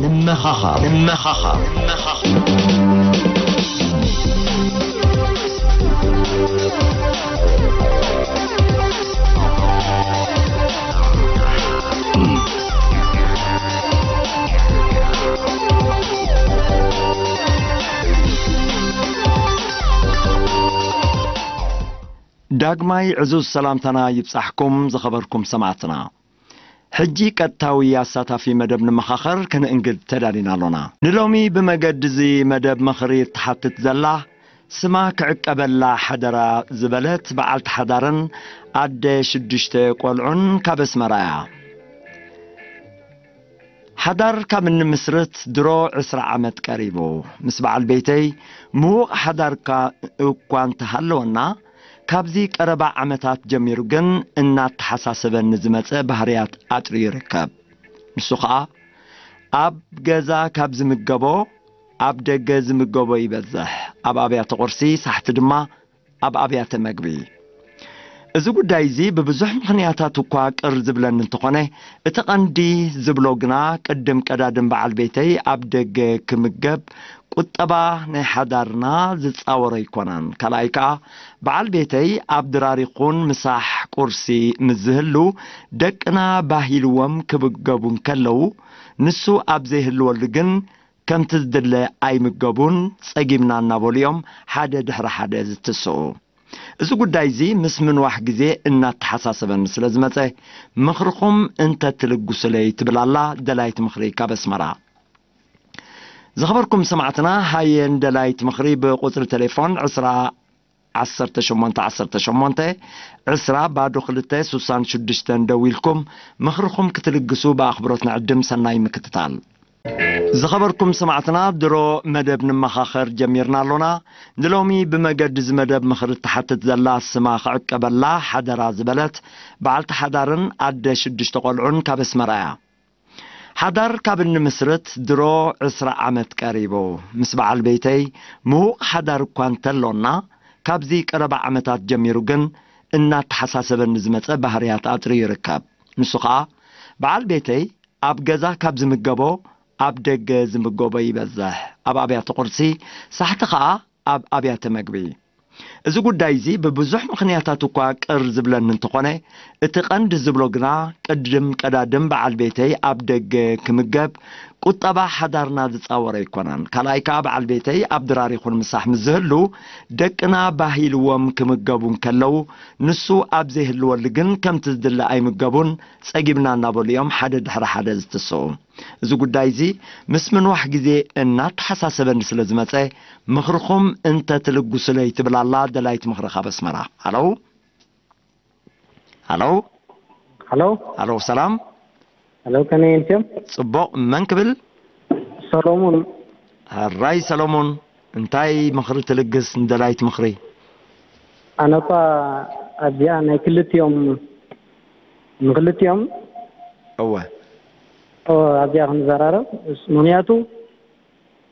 ንመኻኻር፣ ንመኻኻር፣ ንመኻኻር። ዳግማይ ዕዙዝ ሰላምታና ይብጻሕኩም ዝኸበርኩም ሰማዕትና። ሕጂ ቀጥታዊ ኣሳታፊ መደብ ንመኻኸር ከነእንግድ ተዳሊና ኣሎና። ንሎሚ ብመገዲ እዚ መደብ ምኽሪ እትሓትት ዘላ፣ ስማ ክዕቀበላ ሓደራ ዝበለት በዓልቲ ሓዳርን ኣደ ሽዱሽተ ቆልዑን ካብ ኣስመራ እያ። ሓዳር ካብ እንምስርት ድሮ ዕስራ ዓመት ቀሪቡ። ምስ በዓል ቤተይ ምዉቕ ሓዳርካ እኳ እንተሃለወና፣ ካብዚ ቀረባ ዓመታት ጀሚሩ ግን እናተሓሳሰበኒ ዝመጸ ባህርያት ኣጥርዩ ይርከብ። ንሱ ኸኣ ኣብ ገዛ ካብ ዝምገቦ ኣብ ደገ ዝምገቦ ይበዝሕ። ኣብ ኣብያተ ቁርሲ፣ ሳሕቲ ድማ ኣብ ኣብያተ መግቢ። እዚ ጉዳይ እዚ ብብዙሕ ምኽንያታት እኳ ቅር ዝብለኒ እንተኾነ፣ እቲ ቀንዲ ዝብሎ ግና ቅድም ቀዳድም በዓል ቤተይ ኣብ ደገ ክምገብ ቁጠባ ናይ ሓዳርና ዝጻወሮ ኣይኮነን። ካልኣይ ከኣ በዓል ቤተይ ኣብ ድራር ይኹን ምሳሕ ቁርሲ ምስ ዝህሉ ደቅና ባህ ኢልዎም ክምገቡ እንከለዉ ንሱ ኣብ ዘይህልወሉ ግን ከምቲ ዝድለ ኣይምገቡን፣ ጸጊብና እናበሉ እዮም ሓደ ድሕሪ ሓደ ዝትስኡ። እዚ ጉዳይ እዚ ምስ ምንዋሕ ግዜ እናተሓሳሰበኒ ስለ ዝመጸ፣ ምኽርኹም እንተ ትልግሱለይ ትብል ኣላ ደላይት ምኽሪ ካብ ኣስመራ። ዝኸበርኩም ሰማዕትና፣ ሃየ ንደላይት ምኽሪ ብቁጽሪ ቴሌፎን ዕስራ ዓሰርተ ሸሞንተ ዓሰርተ ሸሞንተ፣ ዕስራ ባዶ ክልተ ስሳን ሽዱሽተን ደዊልኩም ምኽርኹም ክትልግሱ ብኣኽብሮት ንዕድም። ሰናይ ምክትታል። ዝኸበርኩም ሰማዕትና፣ ድሮ መደብ ንመኻኸር ጀሚርና ኣሎና። ንሎሚ ብመገዲ እዚ መደብ ምኽሪ እትሓትት ዘላ ስማ ክዕቀበላ ሓደራ ዝበለት በዓልቲ ሓዳርን ኣደ ሽዱሽተ ቆልዑን ካብ ኣስመራ እያ። ሓዳር ካብ እንምስርት ድሮ ዕስራ ዓመት ቀሪቡ። ምስ በዓል ቤተይ ምዉቕ ሓዳር እኳ እንተሎና፣ ካብዚ ቀረባ ዓመታት ጀሚሩ ግን እናተሓሳሰበኒ ዝመጸ ባህርያት ኣጥርዩ ይርከብ። ንሱ ኸኣ በዓል ቤተይ ኣብ ገዛ ካብ ዝምገቦ ኣብ ደገ ዝምገቦ ይበዝሕ። ኣብ ኣብያተ ቁርሲ፣ ሳሕቲ ኸኣ ኣብ ኣብያተ መግቢ። እዚ ጉዳይ እዚ ብብዙሕ ምኽንያታት እኳ ቅር ዝብለኒ እንተኾነ፣ እቲ ቀንዲ ዝብሎ ግና ቅድም ቀዳድም በዓል ቤተይ ኣብ ደገ ክምገብ ቁጠባ ሓዳርና ዝጻወር ኣይኮነን። ካልኣይ ከኣ በዓል ቤተይ ኣብ ድራር ይኹን ምሳሕ ምስ ዝህሉ ደቅና ባህ ኢልዎም ክምገቡ እንከለዉ ንሱ ኣብ ዘይህልወሉ ግን ከምቲ ዝድለ ኣይምገቡን፣ ጸጊብና እናበሉ እዮም ሓደ ድሕሪ ሓደ ዝትስኡ። እዚ ጉዳይ እዚ ምስ ምንዋሕ ግዜ እናተሓሳሰበኒ ስለ ዝመጸ፣ ምኽርኹም እንተ ትልግሱለይ ትብል ኣላ ደላይት ምኽሪ ካብ ኣስመራ። ሃሎ? ሃሎ? ሃሎ? ሃሎ፣ ሰላም? ሃሎ፣ ከመይ ኢልኩም? ጽቡቕ፣ መን ክብል? ሰሎሙን። ሕራይ ሰሎሙን፣ እንታይ ምኽሪ ትልግስ ንደላይት ምኽሪ? ኣነ እኳ ኣብዚኣ ናይ ክልቲኦም፣ ንክልቲኦም እወ። ኦ፣ ኣብዚኣ ክንዘራረብ። እስ-፣ ምኽንያቱ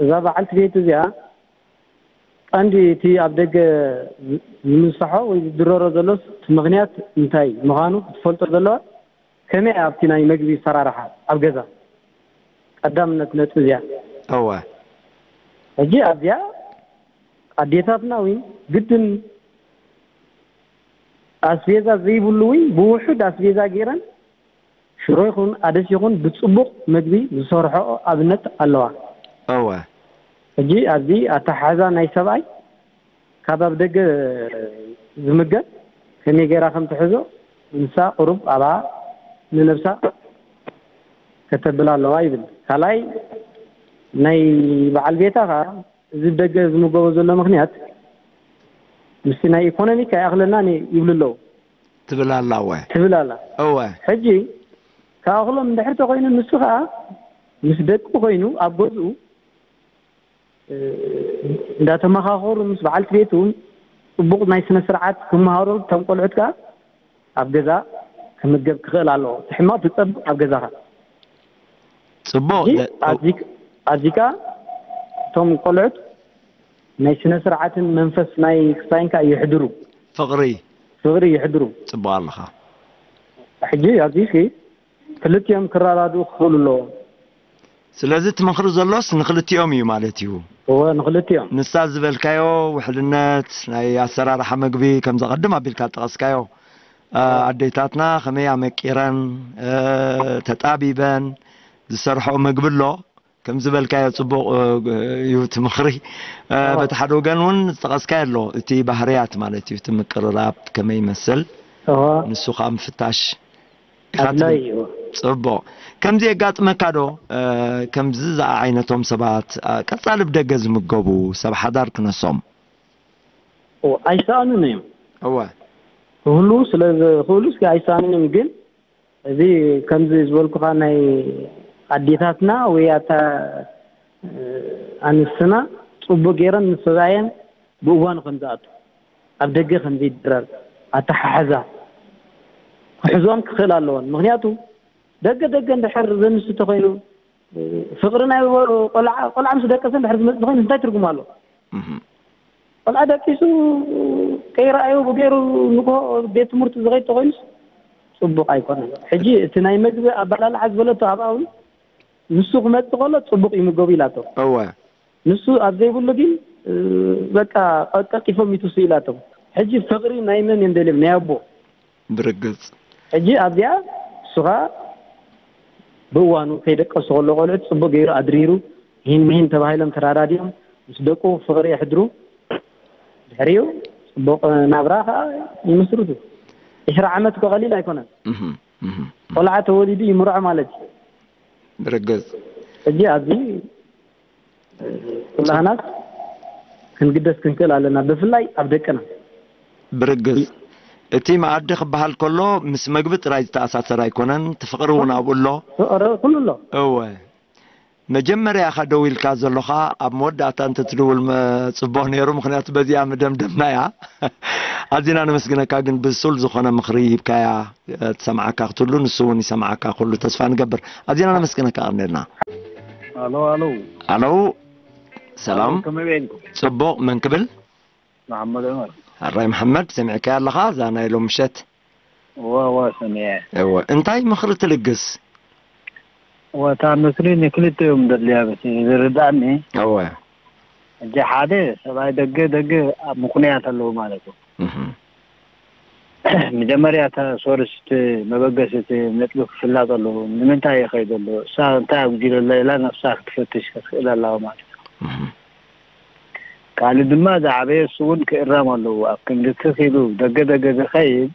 እዛ በዓልቲ ቤት እዚኣ ቀንዲ እቲ ኣብ ደገ ዝ-፣ ዝምስሖ ወይ ዝድረሮ ዘሎስ እቲ ምኽንያት እንታይ ምዃኑ ክትፈልጦ ዘለዋ፣ ከመይ ኣብቲ ናይ መግቢ ኣሰራርሓ ኣብ ገዛ ቀዳምነት ነጥቢ እዚኣ። እወ። ሕጂ ኣብዚኣ ኣዴታትና እውን ግድን ኣስቤዛ ዘይብሉ እውን ብውሑድ ኣስቤዛ ገይረን ሽሮ ይኹን ኣደስ ይኹን ብጽቡቕ መግቢ ዝሰርሖ ኣብነት ኣለዋ። እወ። ሕጂ ኣብዚ ኣተሓሕዛ ናይ ሰብኣይ ካብ ኣብ ደገ ዝምገብ ከመይ ገይራ ከም ትሕዞ ንሳ ቁሩብ ኣብኣ ንነብሳ ከተብል ኣለዋ ይብል። ካልኣይ ናይ በዓል ቤታ ኸኣ እዚ ብደገ ዝምገቦ ዘሎ ምኽንያት ምስቲ ናይ ኢኮኖሚክ ኣይኣኽለናን እዩ ይብሉ ኣለዉ። ትብል ኣላ፣ እወ። ትብል ኣላ። እወ። ሕጂ ክኣኽሎም እንድሕር ተኾይኑ ንሱ ኸኣ ምስ ደቁ ኮይኑ ኣብ ገዝኡ፣ እ፣ እንዳተመኻኸሩ ምስ በዓልቲ ቤቱ ጽቡቕ ናይ ስነ ስርዓት ክመሃሩ፣ እቶም ቆልዑት ከኣ ኣብ ገዛ ክምገብ ክኽእል ኣለዎ። እቲ ሕማቕ ትጸብቕ ኣብ ገዛኻ። ጽቡቕ፣ ሕጂ ደ-፣ ኣብዚ፣ ኣብዚ ከኣ እቶም ቆልዑት ናይ ስነ ስርዓትን መንፈስ ናይ ክስታይን ከኣ የሕድሩ። ፍቕሪ። ፍቕሪ የሕድሩ። ጽቡቕ ኣለኻ። ሕጂ ኣብዚ ሲ ክልቲኦም ክረዳድኡ ክኽእሉ ኣለዎም። ስለዚ እቲ ምኽሪ ዘሎስ ንኽልቲኦም እዩ ማለት እዩ። እወ፣ ንኽልቲኦም። ንሳ ዝበልካዮ ውሕልነት ናይ ኣሰራርሓ መግቢ ከምዚ ቀድም ኣቢልካ ዝጠቐስካዮ፣ እ፣ ኣዴታትና ከመይ ኣመቂረን፣ እ፣ ተጣቢበን ዝሰርሐኦ መግቢ ኣሎ። ከም ዝበልካዮ ጽቡቕ፣ እ፣ እዩ እቲ ምኽሪ። እ፣ እወ። በቲ ሓደ ወገን እውን ዝጠቐስካዮ ኣሎ፣ እቲ ባህርያት ማለት እዩ፣ እቲ ምቅርራብ ከመይ ይመስል፣ እወ። ንሱ ኸኣ ምፍታሽ ኢኻ ኣድላዪ ትብል። እዩ። ጽቡቕ። ከምዚ የጋጥመካ ዶ? እ፣ ከምዚ ዝኣይነቶም ሰባት፣ እ፣ ቀጻሊ ብደገ ዝምገቡ ሰብ ሓዳር ክነሶም? ኦ፣ ኣይሰኣኑን እዮም። እወ። ክህልዉ ስለ ዝኽእሉ እስኪ ኣይሰኣኑን እዮም። ግን እዚ ከምዚ ዝበልኩኻ ናይ ኣዴታትና ወይ ኣታ፣ እ፣ ኣንስትና ጽቡቕ ገይረን ምስ ሰብኣየን ብእዋኑ ከም ዝኣቱ፣ ኣብ ደገ ከም ዘይድረር ኣተሓሕዛ ክሕዞን ክኽእል ኣለዎን። ምኽንያቱ ደገ ደገ እንድሕር ዘምስ እንተኾይኑ፣ ፍቕሪ ናይ ቆልዓ፣ ቆልዓ ምስ ደቀሰ እንድሕር ዝመጽእ ተኾይኑ እንታይ ትርጉም ኣለዎ? እህ። ቆልዓ ደቂሱ ከይረኣዩ ብገይሩ ንግሆ ቤት ትምህርቲ ዝኸይድ ተኾይኑስ ጽቡቕ ኣይኮነን። ሕጂ እቲ ናይ መግቢ ኣበላልዓ ዝበለቶ ኣብኣ እውን ንሱ ክመጽእ ከሎ ጽቡቕ ይምገቡ ኢላቶ። እወ። ንሱ ኣብ ዘይብሉ ግን፣ እ፣ በቃ ቀልጢፎም ይትሱ ኢላቶም። ሕጂ ፍቕሪ ናይ መን እዮም ደልዮም? ናይ ኣቦ። ብርግጽ። ሕጂ ኣብዚኣ እሱ ኸኣ ብእዋኑ ከይደቀሱ ከሎ ቆልዑት ጽቡቕ ገይሩ ኣድሪሩ፣ ሂን ምሂን ተባሂሎም ተራዳዲኦም ምስ ደቁ ፍቕሪ የሕድሩ። ድሕሪኡ ጽቡቕ ናብራ ኸኣ ይምስርቱ። ዕስራ ዓመት እኮ ቀሊል ኣይኮነን። እህ፣ እህ፣ እህ። ቆልዓ ተወሊዱ ይምርዖ ማለት እዩ። ብርግጽ። ሕጂ ኣብዚ ኩላህናስ ክንግደስ ክንክእል ኣለና፣ ብፍላይ ኣብ ደቅና። ብርግጽ። እቲ መኣዲ ክበሃል ከሎ ምስ መግቢ ጥራይ ዝተኣሳሰር ኣይኮነን፣ እቲ ፍቕሪ እውን ኣብኡ ኣሎ። ፍቕሪ ኩሉ ኣሎ። እወ። መጀመርያ ኢኻ ደው ኢልካ ዘሎኻ፣ ኣብ መወዳእታ እንተ ትድውል መ-፣ ጽቡቕ ነይሩ፣ ምኽንያቱ በዚኣ መደምደምናያ። ኣዚና ነመስግነካ፣ ግን ብሱል ዝኾነ ምኽሪ ሂብካያ፣ ትሰምዓካ ክትህሉ፣ ንሱ እውን ይሰምዓካ ክህሉ ተስፋ ንገብር። ኣዚና ነመስግነካ፣ ቀንየልና። ኣሎ፣ ኣሎ። ኣሎ፣ ሰላም። ኣሎ፣ ከመይ በልኩም? ጽቡቕ፣ መን ክብል? መሓመድ ዑመር። ሕራይ መሓመድ፣ ሰሚዕካያ ኣለኻ፣ እዛ ናይ ሎም ምሸት? እወ፣ እወ፣ ሰሚዐ። እወ፣ እንታይ ምኽሪ ትልግስ? እወ፣ እታ ምኽሪ ንክልቲኦም ደድልያ፣ በቲ ዝርድኣኒ። እወ። ሕጂ ሓደ ሰብኣይ ደገ፣ ደገ ኣብ ምኽንያት ኣለዎ ማለት እዩ። እህ። መጀመርያ እታ ሶርስ፣ እቲ መበገሲ፣ እቲ ነጥቢ ክፍላጥ ኣለዎ። ንምንታይ ይኸይድ ኣሎ? እሳ እንታይ ኣጉዲለላ ኢላ ነብሳ ክትፈትሽ ክትክእል ኣለዋ ማለት እዩ። እህ። ካልእ ድማ ዝዓበየ እሱ እውን ክእረም ኣለዎ። ኣብ ክንዲ ትኽ ኢሉ ደገ ደገ ዝኸይድ፣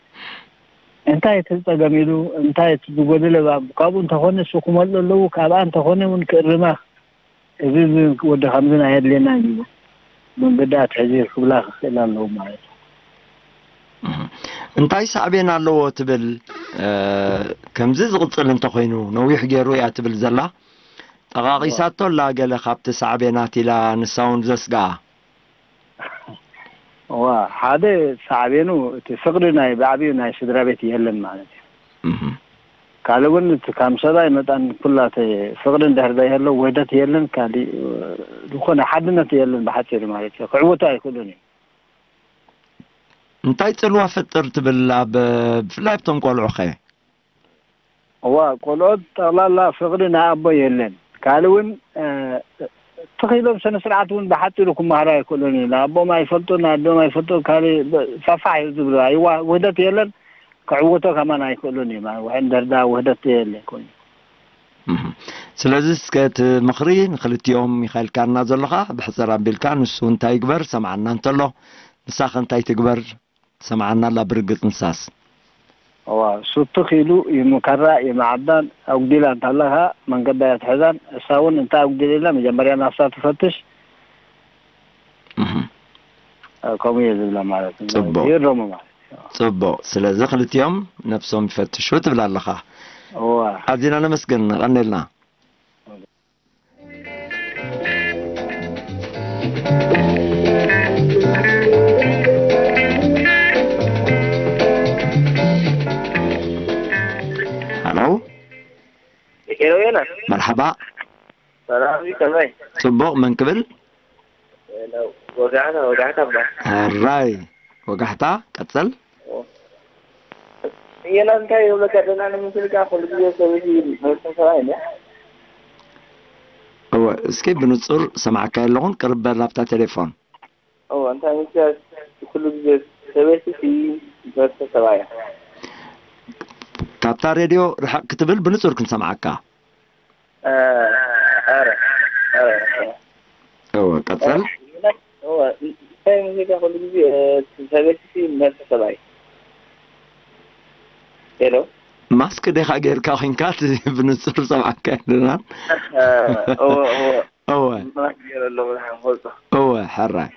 እንታይ እቲ ጸገም ኢሉ፣ እንታይ እቲ ዝጎደለ፣ ባ-፣ ካብኡ እንተኾነ እሱ ክመልኦ ኣለዎ፣ ካብኣ እንተኾነ እውን ክእርማ፣ እዚ፣ እዚ ወዲ ከምዚ ናይ ኣድልየና እዩ፣ መንገዲ ኣትሒዙ ክብላ ክኽእል ኣለዎ ማለት እዩ። እህ። እንታይ ሳዕቤን ኣለዎ ትብል? እ፣ ከምዚ ዝቕጽል እንተኾይኑ፣ ነዊሕ ገይሩ እያ ትብል ዘላ። ጠቓቒሳቶ ኣላ ገለ ካብቲ ሳዕቤናት ኢላ ንሳ እውን ዘስግኣ። እዋ፣ ሓደ ሳዕቤኑ እቲ ፍቕሪ ናይ ብዓቢኡ ናይ ስድራ ቤት የለን ማለት እዩ። እህ። ካልእ እውን እቲ ካብ ሰብኣይ መጠን ኩላ እቲ ፍቕሪ እንድሕር ዘይህሉ ውህደት የለን፣ ካሊእ ዝኾነ ሓድነት የለን ብሓፂሩ ማለት እዩ። ክዕወቱ ኣይክእሉን እዩ። እንታይ ጽልዋ ፈጥር ትብል ኣብ፣ ብፍላይ ኣብቶም ቆልዑ ኸ? እዋ፣ ቆልዑት ጠቕላላ ፍቕሪ ናይ ኣቦ የለን። ካልእ እውን፣ እ፣ ትኽ ኢሎም ስነ ስርዓት እውን ብሓፂሩ ክመሃሩ ኣይክእሉን እዩ። ንኣቦም ኣይፈልጡ፣ ንኣዶም ኣይፈልጡ፣ ካልእ ብ-፣ ፋፋሕ እዩ ዝብሉ። ኣይዋ-፣ ውህደት የለን፣ ክዕወቶ ከማን ኣይክእሉን እዩ። ማለት ውሕን ደርዳ ውህደት የለ ኮይኑ። እህ። ስለዚ እስከ እቲ ምኽሪ ንክልቲኦም ኢኻ ኢልካና ዘለኻ፣ ብሕጽር ኣቢልካ ንሱ እንታይ ይግበር ሰምዓና እንተሎ፣ ንሳኸ እንታይ ትግበር? ሰምዓና ኣላ ብርግጽ ንሳስ። እዋ፣ እሱ ትኽ ኢሉ ይምከራ፣ ይመዓዳን ኣጉዲላ እንተለኻ መንገዳ እያ ትሕዛን፣ እሳ እውን እንታይ ኣጉዲለ ኢላ መጀመርያ ናብሳ ትፈትሽ። እህ። እ፣ ከምኡ እየ ዝብላ ማለት እዩ። ጽቡቕ። ይእረሙ ማለት እዩ። ጽቡቕ። ስለዚ ክልቲኦም ነብሶም ይፈትሹ ትብል ኣለኻ። እዋ። ኣዚና ነመስግን፣ ቀኒልና። ሃሎ። ሄሎ፣ ዮናስ። መርሓባ። ሰላም፣ ከመይ? ጽቡቕ፣ መን ክብል? ሄሎ፣ ወጋሕታ፣ ወጋሕታ እባ። ሕራይ፣ ወጋሕታ፣ ቀጽል። ኦ፣ የና እንታይ ይብለካ ደና ንምስልካ ኩሉ ግዜ ሰበይቲ መስል ሰብኣይ እንድያ። እወ፣ እስኪ ብንጹር ሰማዕካ የለኹን፣ ቅርብ በል ኣብታ ቴሌፎን። እወ እንታይ ምስያ ኩሉ ግዜ ሰበይቲ ሲ መስል ሰብኣይ እያ። ካብታ ሬድዮ ርሕቕ ክትብል ብንጹር ክንሰምዓካ። ኧረ ኧረ እወ፣ ቀጽል። እወ እንታይ ምስልካ ኩሉ ግዜ ሰበይቲ ሲ መስል ሰብኣይ። ሄሎ ማስክ ዲኻ ጌርካ ኮንካ? እቲ ብንጹር ሰምዓካ የለናን። እወ እወ እወ ማስክ ገይረ ኣለኹ። ፈልጦ እወ፣ ሕራይ።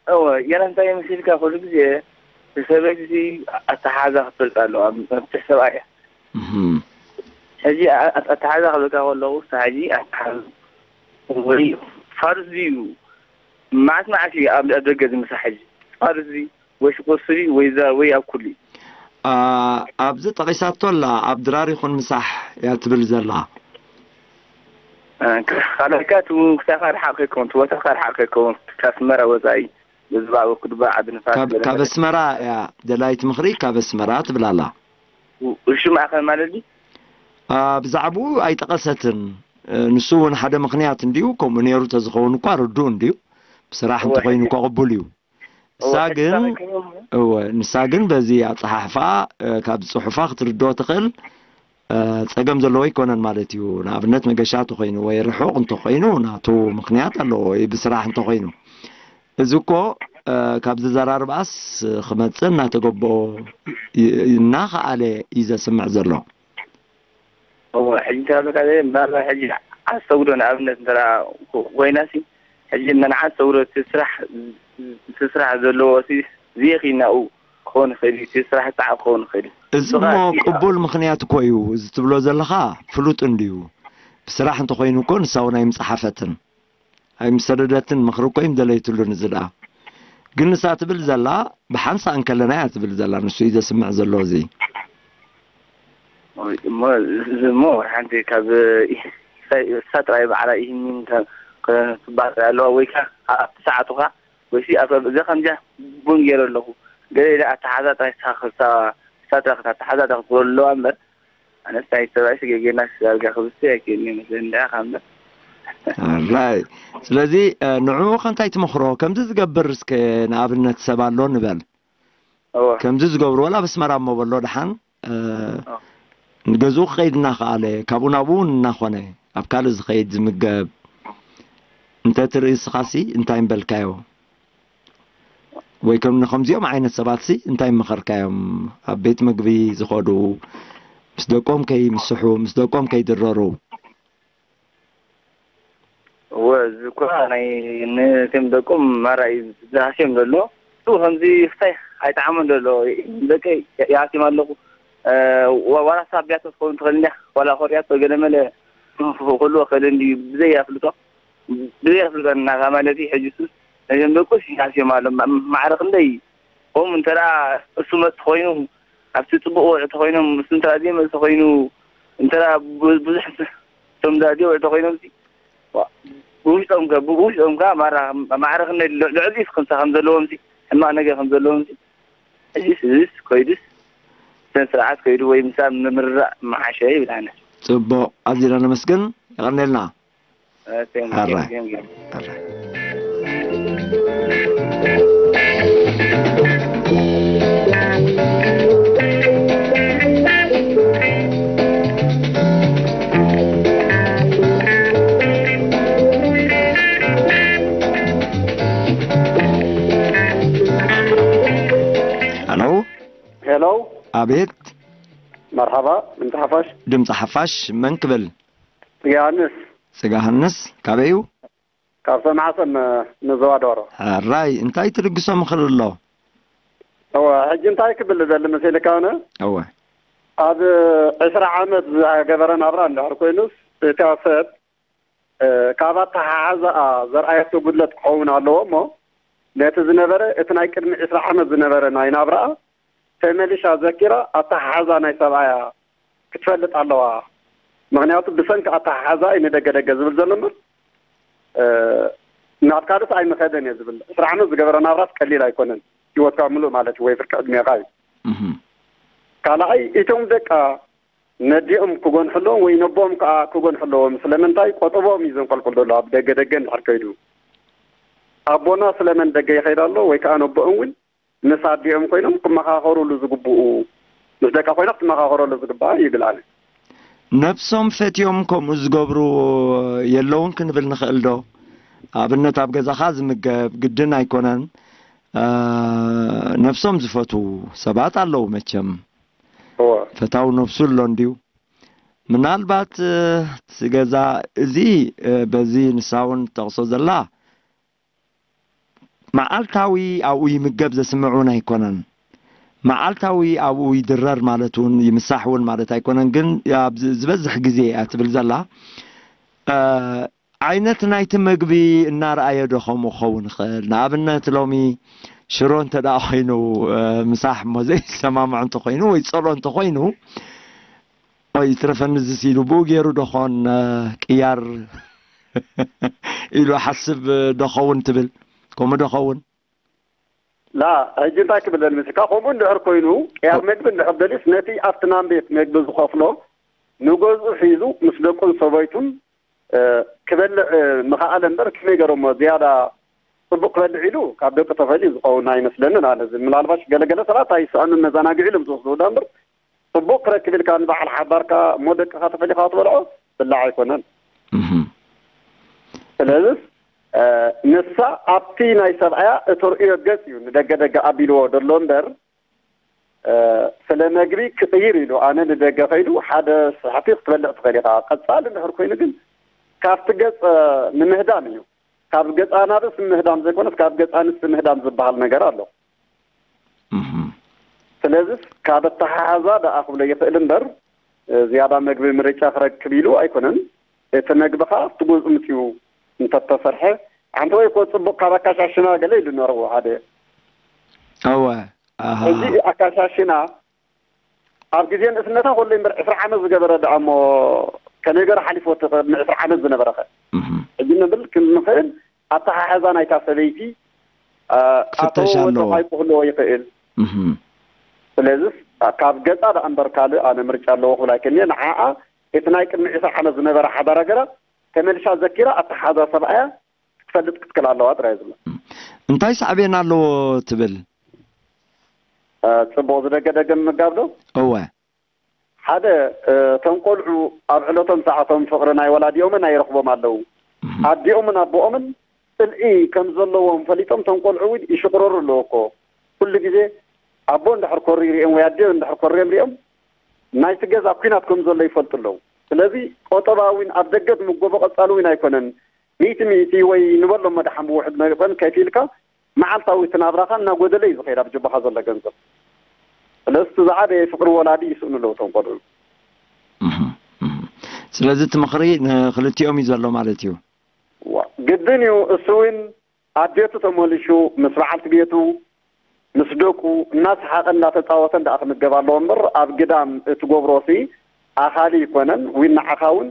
እወ የረ እንታይ ምስልካ ኩሉ ግዜ ሰበይቲ ኣተሓዛ ክትፈልጥ ኣለዋ። መፍትሕ ሰብኣይ እያ። እህም። ሕጂ ኣ- ኣተሓዛ ክብለካ ከለኹ እሳ ሕጂ ኣተሓዛ ወይ ፋርስ ድዩ? መዓት መዓት እዩ ኣብ ኣብ ደገ ዝምሳሕ ሕጂ ፋርስ ድዩ ወይ ሽኮር ስሪ ወይ ዛ ወይ ኣብ ኩሉ እዩ። አ፣ ኣብዚ ጠቒሳቶ ኣላ፣ ኣብ ድራር ይኹን ምሳሕ እያ ትብል ዘላ። እ፣ ካልኣይካ እቲ ክሳኻ ርሓቕ ከይከውን እቲ ቦታኻ ርሓቕ ከይከውን ካብ ኣስመራ ወፃኢ ብዝባእ ወክድባ ዓዲ ንፋስ ካብ ገለ ካብ መለ- ኣስመራ እያ ደላይት ምኽሪ፣ ካብ ኣስመራ ትብል ኣላ። ው- ውሽም ኣኸል ማለት ድዩ? አ፣ ብዛዕባኡ ኣይጠቐሰትን። እ፣ ንሱ እውን ሓደ ምኽንያት እንድዩ፣ ከምኡ ነይሩ ተዝኸውን እኳ ርዱእ እንድዩ። ብስራሕ እወ፣ እንተኾይኑ ሕጂ- እኳ ቅቡል እዩ። ንሳ እወ፣ ግን ሕጂ ከመይ- እወ፣ ንሳ ግን በዚ ኣጸሓሕፋ፣ እ፣ ካብ ጽሑፋ ክትርድኦ ትኽእል፣ እ፣ ጸገም ዘለዎ ኣይኮነን ማለት እዩ። ንኣብነት መገሻ እንተኾይኑ ወይ ርሑቕ እንተኾይኑ ናቱ ምኽንያት ኣለዎ፣ ወይ ብስራሕ እንተኾይኑ። እዚ እኮ፣ እ፣ ካብ ዘዘራርባስ ክመጽእ እናተገበኦ ይ- እናኸኣለ እዩ ዘስምዕ ዘሎ። እወ፣ ሕጂ እንታይ ኣለካ ዘይ ምናልባት ሕጂ ዓሰጉዶ ንኣብነት እንተ ኮይናሲ ሕጂ መን ዓሰጉዶ እቲ ስራሕ እቲ ስራሕ ዘለዎ ሲ ዝየኺናኡ ክኸውን ይኽእል እዩ። እቲ ስራሕ ጻዕብ ክኸውን ይኽእል እዩ። እዚ እሞ ቅቡል ምኽንያት እኮ እዩ። እዚ ትብሎ ዘለኻ ፍሉጥ እንድዩ። ብስራሕ እንተኾይኑ እኮ ንሳ እውን ኣይምጸሓፈትን ኣይምሰደደትን። ምኽሪ እኮ ኣይምደለይትሉን። እዚ ደኣ ግን ንሳ ትብል ዘላ ብሓንሳእ እንከለና እያ ትብል ዘላ። ንሱ እዩ ዘስምዕ ዘሎ እዚ። እሞ እዚ እሞ ሓንቲ ካብ እሳ ጥራይ ባዕላ ይህኒን ክትባህ ጥራይ ኣለዋ ወይ ከዓ ኣብቲ ሰዓቱ ከዓ ወይ ሲ ኣብ እዛ ከምዚያ ቡን ገይረ ኣለኹ ገለ ኢለ ኣተሓዛ ጥራይ ሳኽሳ እሳ ጥራይ ኣተሓዛ ጥራይ ክትብሎ ኣለዋ እምበር ኣነስ ናይ ሰብኣይ ስገጌና ዳርጋ ክብስቲ ኣይክእልኒ መስለኒ እንድያ ካብ እምበር ራይ ስለዚ ንዕኡ ከ እንታይ ትመኽሮ ከምዚ ዝገብር እስከ ንኣብነት ሰብ ኣሎ ንበል እወ ከምዚ ዝገብሩ ወላ ኣብ ኣስመራ እሞ በሎ ደሓን ንገዝኡ ክኸይድ እናኸኣለ ካብኡ ናብኡ እውን እናኾነ ኣብ ካልእ ዝኸይድ ዝምገብ እንተ ትርኢ እስኻሲ እንታይ ምበልካዮ ወይ ከም ንከምዚኦም ዓይነት ሰባትሲ እንታይ ምመኸርካዮም ኣብ ቤት ምግቢ ዝኸዱ ምስ ደቆም ከይምስሑ ምስ ደቆም ከይድረሩ እወ እዚ እኳ ናይ ንክም ደቆም ማራ እዩ ዝሃስዮም ዘሎ እሱ ከምዚ ክታይ ኣይጠዓሞን ዘሎ ደቀይ ይሃስዮም ኣለኹ ዋላ ሳቢያቶ ትኸውን ትኽእል እንዲያ ዋላ ኮርያቶ ገለ መለ ክህልዎ ክእል እንዲ ብዘይ ኣፍልጦ ብዘይ ኣፍልጦ እናካ ማለት እዩ ሕጂ እሱስ ነዚኦም ደቁስ ይሃስዮም ኣሎ ማዕረ ክንደይ ከምኡ እንተ እሱ መጥ ኮይኑ ኣብቲ ጽቡቕ ውዕል ተኾይኖም ምስ እንተ ዘይመልሲ ኮይኑ እንተ ብዙሕ እቶም ዘይውዕል ተኾይኖም ብውሽጦም ብውሽጦም ከ ማራ ማዕረ ክንደይ ልዕሊ ክንሳ ከም ዘለዎም ሕማቕ ነገር ከም ዘለዎም ሕጂስ እዚስ ኮይዱስ ስነ ስርዓት ኮይዱ ወይ ምሳ ምምርራእ መሓሸ ይብላነ። ጽቡቕ ኣዚና ነመስግን የቐንየልና። Thank you. All right. Thank you. All right. Hello. Hello. ኣቤት። መርሓባ ድምፂ ሓፋሽ። ድምፂ ሓፋሽ መን ክብል? ዮሃንስ። ስጋ ሃንስ ካበይ እዩ? ካብ ሰማዕሰም ንዘዋዶሮ። ሕራይ እንታይ ትልግሶ ምኽሪ ኣሎ? እወ ሕጂ እንታይ ክብል ዘሊ መሲልካ ነ እወ ኣብ ዕስራ ዓመት ዝገበረ ናብራ እንድሕር ኮይኑስ እታ ሰብ ካብ ኣተሓሓዛኣ ዘርኣየቶ ጉድለት ክኸውን ኣለዎ እሞ ነቲ ዝነበረ እቲ ናይ ቅድሚ ዕስራ ዓመት ዝነበረ ናይ ናብራኣ ተመሊሻ ዘኪራ ኣተሓሓዛ ናይ ሰብኣያ ክትፈልጥ ኣለዋ። ምኽንያቱ ብሰንኪ ኣተሓሓዛ እዩ ንደገ ደገ ዝብል ዘሎ እምበር ናብ ካልእስ ኣይምኸደን እየ ዝብል። ዕስራ ዓመት ዝገበረ ናብራስ ቀሊል ኣይኮነን። ህይወትካ ምሉእ ማለት እዩ ወይ ፍርቂ ዕድሜኻ እዩ። ካልኣይ፣ እቶም ደቃ ነዲኦም ክጎንሑ ኣለዎም ወይ ነቦኦም ከዓ ክጎንሑ ኣለዎም። ስለምንታይ? ቆጠቦም እዩ ዘንቆልቁል ዘሎ። ኣብ ደገ ደገ እንድሕር ከይዱ፣ ኣቦና ስለመን ደገ ይኸይድ ኣሎ ወይ ከዓ ነቦኦም እውን ምስ ኣዲኦም ኮይኖም ክመኻኸሩሉ ዝግብኡ፣ ምስ ደቃ ኮይና ክትመኻኸረሉ ዝግብኣ ይብል ኣነ። ነብሶም ፈትዮም ከምኡ ዝገብሩ የለውን ክንብል ንኽእል ዶ? ኣብነት ኣብ ገዛኻ ዝምገብ ግድን ኣይኮነን። እ፣ ነብሶም ዝፈትዉ ሰባት ኣለዉ መቸም። እወ። ፈታዊ ነብሱ ኣሎ እንድዩ። ምናልባት፣ እ፣ እቲ ገዛ እዚ፣ እ፣ በዚ ንሳ እውን ትጠቕሶ ዘላ መዓልታዊ ኣብኡ ይምገብ ዘስምዕ እውን ኣይኮነን። መዓልታዊ ኣብኡ ይድረር ማለት እውን ይምሳሕ እውን ማለት ኣይኮነን። ግን ኣብ ዝ-፣ ዝበዝሕ ግዜ እያ ትብል ዘላ፣ እ፣ ዓይነት ናይቲ ምግቢ እናረኣየ ዶ ከምኡ ክኸውን ይኽእል? ንኣብነት ሎሚ ሽሮ እንተ ደኣ ኮይኑ፣ እ፣ ምሳሕ እሞ ዘይሰማምዖ እንተኾይኑ ወይ ጸሎ እንተኾይኑ፣ ኦይ፣ ይትረፈኒ እዚስ ኢሉ ብኡ ገይሩ ዶ ኾን፣ እ፣ ቅያር ኢሉ ሓስብ ዶ ኸውን ትብል? ከምኡ ዶ ኸውን? ላ፣ ሕጂ እንታይ ክብለኒ መስልካ? ከምኡ እንድሕር ኮይኑ፣ ቅያር መግቢ እንድሕር ደልዩስ፣ ነቲ ኣብቲ ናም ቤት መግቢ ዝኸፍሎ ንገዝኡ ሒዙ ምስ ደቁን ሰበይቱን፣ እ፣ ክበልዕ፣ እ፣ ምኽኣለ እምበር፣ ከመይ ገይሮሞ ዝያዳ ጽቡቕ ክበልዕ ኢሉ ካብ ደቂ ተፈልዩ ዝኸውን ኣይመስለንን። ኣነ እዚ ምናልባሽ ገለገለ ሰባት ኣይስኣኑን መዘናግዒ ኢሎም ዝወስድዎ እምበር፣ ጽቡቕ ክረክብ ኢልካ ንበዓል ሓዳርካ እሞ ደቅኻ ተፈሊኻ ክትበልዖ ብላዕ ኣይኮነን። እህ። ስለዚስ፣ እ፣ ንሳ ኣብቲ ናይ ሰብኣያ እተርእዮ ገጽ እዩ ንደገ ደገ ኣቢልዎ ዘሎ እምበር፣ እ፣ ስለ መግቢ ክቕይር ኢሉ ኣነ ንደገ ከይዱ ሓደ ስሕቲ ክትበልዕ ትኽእል ኢኻ። ቀጻሊ እንድሕር ኮይኑ ግን ካብቲ ገጽ፣ እ፣ ንምህዳም እዩ። ካብ ገጽ ኣናብስ ምህዳም ዘይኮነስ ካብ ገጽ ኣንስቲ ምህዳም ዝበሃል ነገር ኣሎ። እህ። ስለዚስ ካብ ኣተሓሕዛ ደኣ ክብሎ ይኽእል እምበር፣ እ፣ ዝያዳ መግቢ ምርጫ ክረክብ ኢሉ ኣይኮነን። እቲ መግቢ ኸኣ ኣብቲ ገዝኡ ምጽኡ እንተተሰርሐ፣ ሓንቲ ወይ እኮ ጽቡቕ ካብ ኣካሻሽና ገለ ኢሉ ነርዎ ሓደ። እወ፣ ኣሃ። ሕጂ ኣካሻሽና ኣብ ግዜ ንእስነታ ከሎ እምበር ዕስራ ዓመት ዝገበረ ደኣ እሞ ከመይ ገይሩ ሓሊፎ እቲ ቅድሚ ዕስራ ዓመት ዝነበረ ኸ? እህ። ሕጂ ንብል ክንኽእል ኣተሓሕዛ ናይታ ሰበይቲ፣ እ፣ ክፍተሽ ኣተወ ኣለዎ። ወደቕ ኣይክህልዎ ይኽእል። እህ። ስለዚስ ካብ ገጻ ደኣ እምበር ካልእ ኣነ ምርጫ ኣለዎ ክብል ኣይክእልን እየ። ንዓኣ እቲ ናይ ቅድሚ ዕስራ ዓመት ዝነበረ ሓዳራ ገራ ተመልሻ ዘኪራ ኣተሓሕዛ ሰብኣያ ክትፈልጥ ክትክእል ኣለዋ ጥራይ ዝብላ። እንታይ ሳዕቤን ኣለዎ ትብል? እ፣ ጽቡቕ ዝደገ ደገ ምምጋብ ዶ? እወ። ሓደ፣ እ፣ እቶም ቆልዑ ኣብ ዕለቶም ሰዓቶም ፍቕሪ ናይ ወላዲኦምን ኣይረኽቦም ኣለዉ። እህ። ኣዲኦምን ኣቦኦምን ጽልኢ ከም ዘለዎም ፈሊጦም እቶም ቆልዑ እውን ይሽቕረሩ ኣለዉ እኮ። ኩሉ ግዜ ኣቦ እንድሕር ኮሪ ሪኦም ወይ ኣዲኦ እንድሕር ኮሪኦም ሪኦም ናይቲ ገዛ ኲናት ከም ዘሎ ይፈልጡ ኣለዉ። ስለዚ ቆጠባ እውን ኣብ ደገ ዝምገቦ ቀጻሊ እውን ኣይኮነን። ሚእቲ ሚእቲ ወይ ንበሎም መድሓን ብውሕድ መጠን ከፊልካ መዓልታዊ እቲ ናብራኻ እናጎደለ እዩ ዝኸይድ ኣብ ጅባኻ ዘሎ ገንዘብ። ስለዚ እቲ ዝዓበየ ፍቕሪ ወላዲ ይስእኑ ኣለዉ እቶም ቆልዑ። እህ፣ እህ። ስለዚ እቲ ምኽሪ ንክልቲኦም እዩ ዘሎ ማለት እዩ። ዋ፣ ግድን እዩ። እሱ እውን ኣዴቱ ተመሊሹ ምስ በዓልቲ ቤቱ ምስ ደቁ እናሰሓቐ እናተጻወተ ደኣ ክምገብ ኣለዎ እምበር ኣብ ግዳም እትገብሮ ሲ ኣኻሊ ይኮነን። ዊን ንዓኻ እውን፣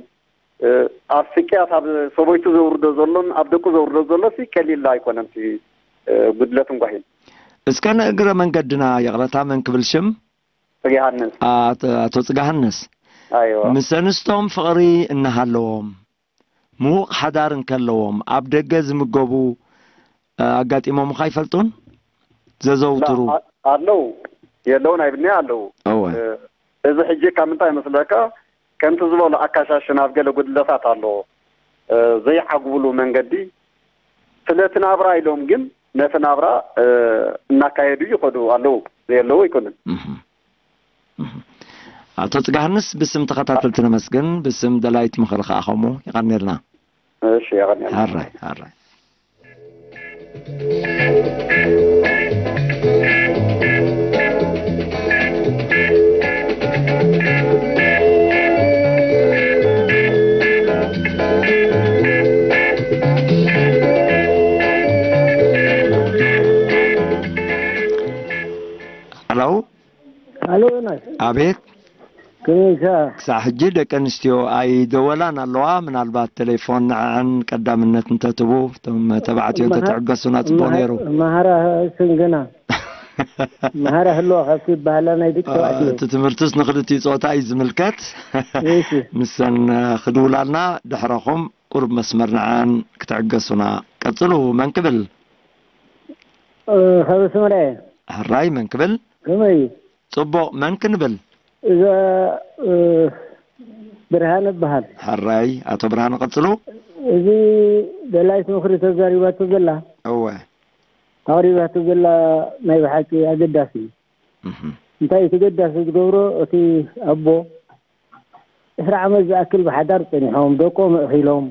እ፣ ኣብ ስቅያት ኣብ ሰበይቱ ዘውርዶ ዘሎን ኣብ ደቁ ዘውርዶ ዘሎ ሲ ቀሊል ኣይኮነን እቲ፣ እ፣ ጉድለትን ጓሂን። እስከ ንእግረ መንገድና ይቕረታ መን ክብል ሽም? ጽጌ ሃንስ። ኣቶ፣ ኣቶ ጽጌ ሃንስ። ኣይዋ። ምስ ኣንስቶም ፍቕሪ እናሃለዎም፣ ምዉቕ ሓዳር እንከለዎም፣ ኣብ ደገ ዝምገቡ፣ እ፣ ኣጋጢሞምኻ ይፈልጡን? ዘዘውትሩ? ላ፣ ኣ-፣ ኣለዉ። የለውን ኣይብልን'የ፣ ኣለዉ። እወ። እ፣ እዚ ሕጂ ካብ ምንታይ ይመስለካ? ከምቲ ዝበሎ ኣካሻሽን ኣብ ገለ ጉድለታት ኣለዎ። እ፣ ዘይዓግብሉ መንገዲ፣ ስለቲ ናብራ ኢሎም ግን ነቲ ናብራ፣ እ፣ እናካየዱ ይኸዱ ኣለዉ። ዘየለዉ ኣይኮኑን። እህ። እህ። ኣቶ ጽጋህንስ፣ ብስም ተኸታተልቲ ነመስግን፣ ብስም ደላይት ምኽሪ ከኣ ከምኡ የቐንየልና። እሺ፣ የቐንየልና። ሃራይ፣ ሃራይ። ሃሎ? ኣሎ፣ ዮናስ። ኣቤት። ከመይ ኢኻ? ክሳዕ ሕጂ ደቂ ኣንስትዮ ኣይደወላን ኣለዋ። ምናልባት ቴሌፎን ንዐዐን ቀዳምነት እንተትቡ፣ እቶም ተባዕትዮ መሃ-፣ እንተትዕገሱና ጽቡቕ መሃ-፣ ነይሩ። መሃራ ስንግና። መሃራ ህልዋ ካብቲ ዝበሃላ ናይ ደቂ ተባዕትዮ። እቲ ትምህርትስ ንኽልቲኡ ጾታ እዩ ዝምልከት። እሺ። ንሰን ክድውላልና ድሕረኹም ቁሩብ መስመር ንዐን ክትዕገሱና። ቀጽሉ። መን ክብል? እ፣ ካብ ኣስመራ እየ። ሕራይ። መን ክብል? ከመይ እዩ? ጽቡቕ። መን ክንብል? እዛ፣ እ፣ ብርሃነ እበሃል። ሕራይ። ኣቶ ብርሃነ ቀጽሉ። እዚ ደላይት ምኽሪ ተዛሪባቶ ዘላ፣ እወ። ኣቕሪባቶ ዘላ ናይ ብሓቂ ኣገዳሲ እዩ። እህ። እንታይ እቲ ገዳሲ ዝገብሮ፣ እቲ ኣቦ ዕስራ ዓመት ዝኣክል ብሓዳር ጸኒሖም፣ ደቆም ኣእኺሎም፣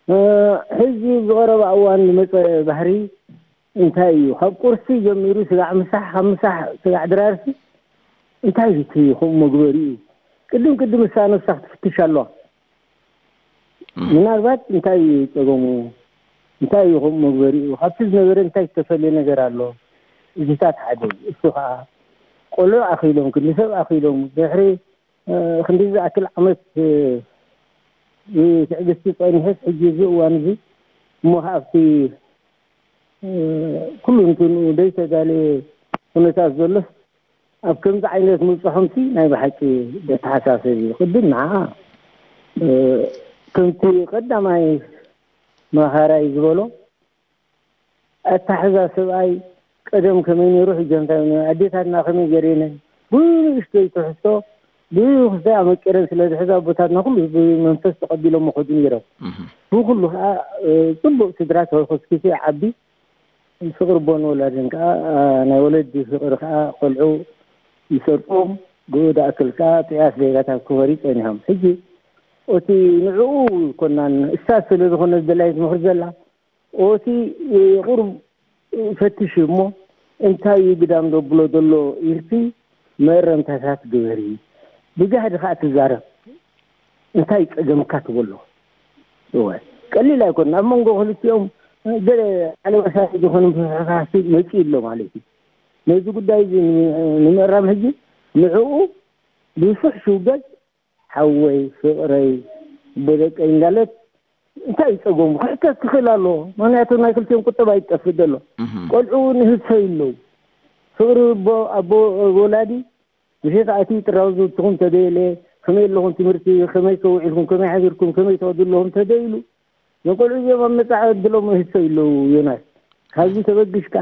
እ፣ ሕጂ ብቐረባ እዋን ዝመጸ ባህሪ እንታይ እዩ? ካብ ቁርሲ ጀሚሩ ስጋዕ ምሳሕ፣ ካብ ምሳሕ ስጋዕ ድራርሲ እንታይ እዩ እቲ ከምኡ መግበሪኡ? ቅድም ቅድም እሳ ነብሳ ክትፍትሽ ኣለዋ። እህ። ምናልባት እንታይ እዩ ጸገሙ? እንታይ እዩ ከምኡ መግበሪኡ? ካብቲ ዝነበረ እንታይ ዝተፈልየ ነገር ኣሎ? እዚታት ሓደ እዩ። እሱ ኸኣ ቆልዑ ኣኺሎም፣ ክንዲ ሰብ ኣኺሎም፣ ድሕሪ፣ እ፣ ክንዲ ዝኣክል ዓመት፣ እ፣ ብትዕግስቲ ጸኒሐስ፣ ሕጂ እዚ እዋን እዚ እሞ ከኣ ኣብቲ፣ እ፣ ኩሉ እንትንኡ ዘይተዳለየ ኩነታት ዘሎስ፣ ኣብ ከምዚ ዓይነት ምብጽሖምሲ ናይ ብሓቂ ዘተሓሳስብ እዩ። ቅድም ንዓ፣ እ፣ ከምቲ ቀዳማይ መኻራይ ዝበሎ፣ ኣታሕዛ ሰብኣይ ቀደም ከመይ ነይሩ፣ ሕጂ እንታይ ነይሩ፣ ኣዴታትና ከመይ ገይረን ብንእሽተይ ትሕዝቶ ብክልተ ኣመቂረን ስለ ዝሕዛ፣ ኣቦታትና ኩሉ ብመንፈስ ተቐቢሎም መኸዱ ነይሮም። እህ። ብኩሉ ከዓ፣ እ፣ ጽቡቕ ስድራ ተኾስኪሱ ይዓቢ። ፍቕሪ ኣቦን ወላድን ከዓ፣ እ፣ ናይ ወለዲ ፍቕሪ ከዓ ቆልዑ ይሰርጾም። ብኡ ደኣክል ከዓ ጥዑያት ዜጋታት ክኾኑ ጸኒሖም። ሕጂ እቲ ንዕኡ ይኮናን እሳ ስለ ዝኾነት ደላይት ምኽሪ ዘላ፣ ኦቲ ቁሩብ ፈትሽ እሞ እንታይ እዩ ግዳም ዘብሎ ዘሎ ኢልኪ መእረምታታት ግበሪ። ብጋህዲ ከዓ ትዛረብ። እንታይ ጸገምካ ትበሎ። እወ፣ ቀሊል ኣይኮነን። ኣብ መንጎ ክልቲኦም ገለ ኣለመሳሊ ዝኾነ ምፍሕፋሕሲ መጺኡ ኣሎ ማለት እዩ። ነዚ ጉዳይ እዚ ንምእራም ሕጂ ንዕኡ ብሱሕ ሽውገዝ ሓወይ፣ ፍቕረይ፣ ኣቦ ደቀይ እንዳለት እንታይ እዩ ጸገሙ? ክሕተት ክኽእል ኣለዎ። ምኽንያቱ ናይ ክልቲኦም ቁጠባ ይጠፍእ ዘሎ። እህ። ቆልዑ እውን ይህሰዩ ኣለዉ። ፍቕሪ ኣቦ፣ ኣቦ ወላዲ ምሸት ኣትዩ ጥራውዝትኹም ተደየለ፣ ከመይ ኣለኹም ትምህርቲ፣ ከመይ ከውዒልኩም፣ ከመይ ሓዲርኩም፣ ከመይ ትኸዱ ኣለኹም ተደይሉ፣ ንቆልዑ እዚኦም ኣብ መጻኢ ዕድሎም ይህሰዩ ኣለዉ። ዮናስ፣ ካብዚ ተበጊስካ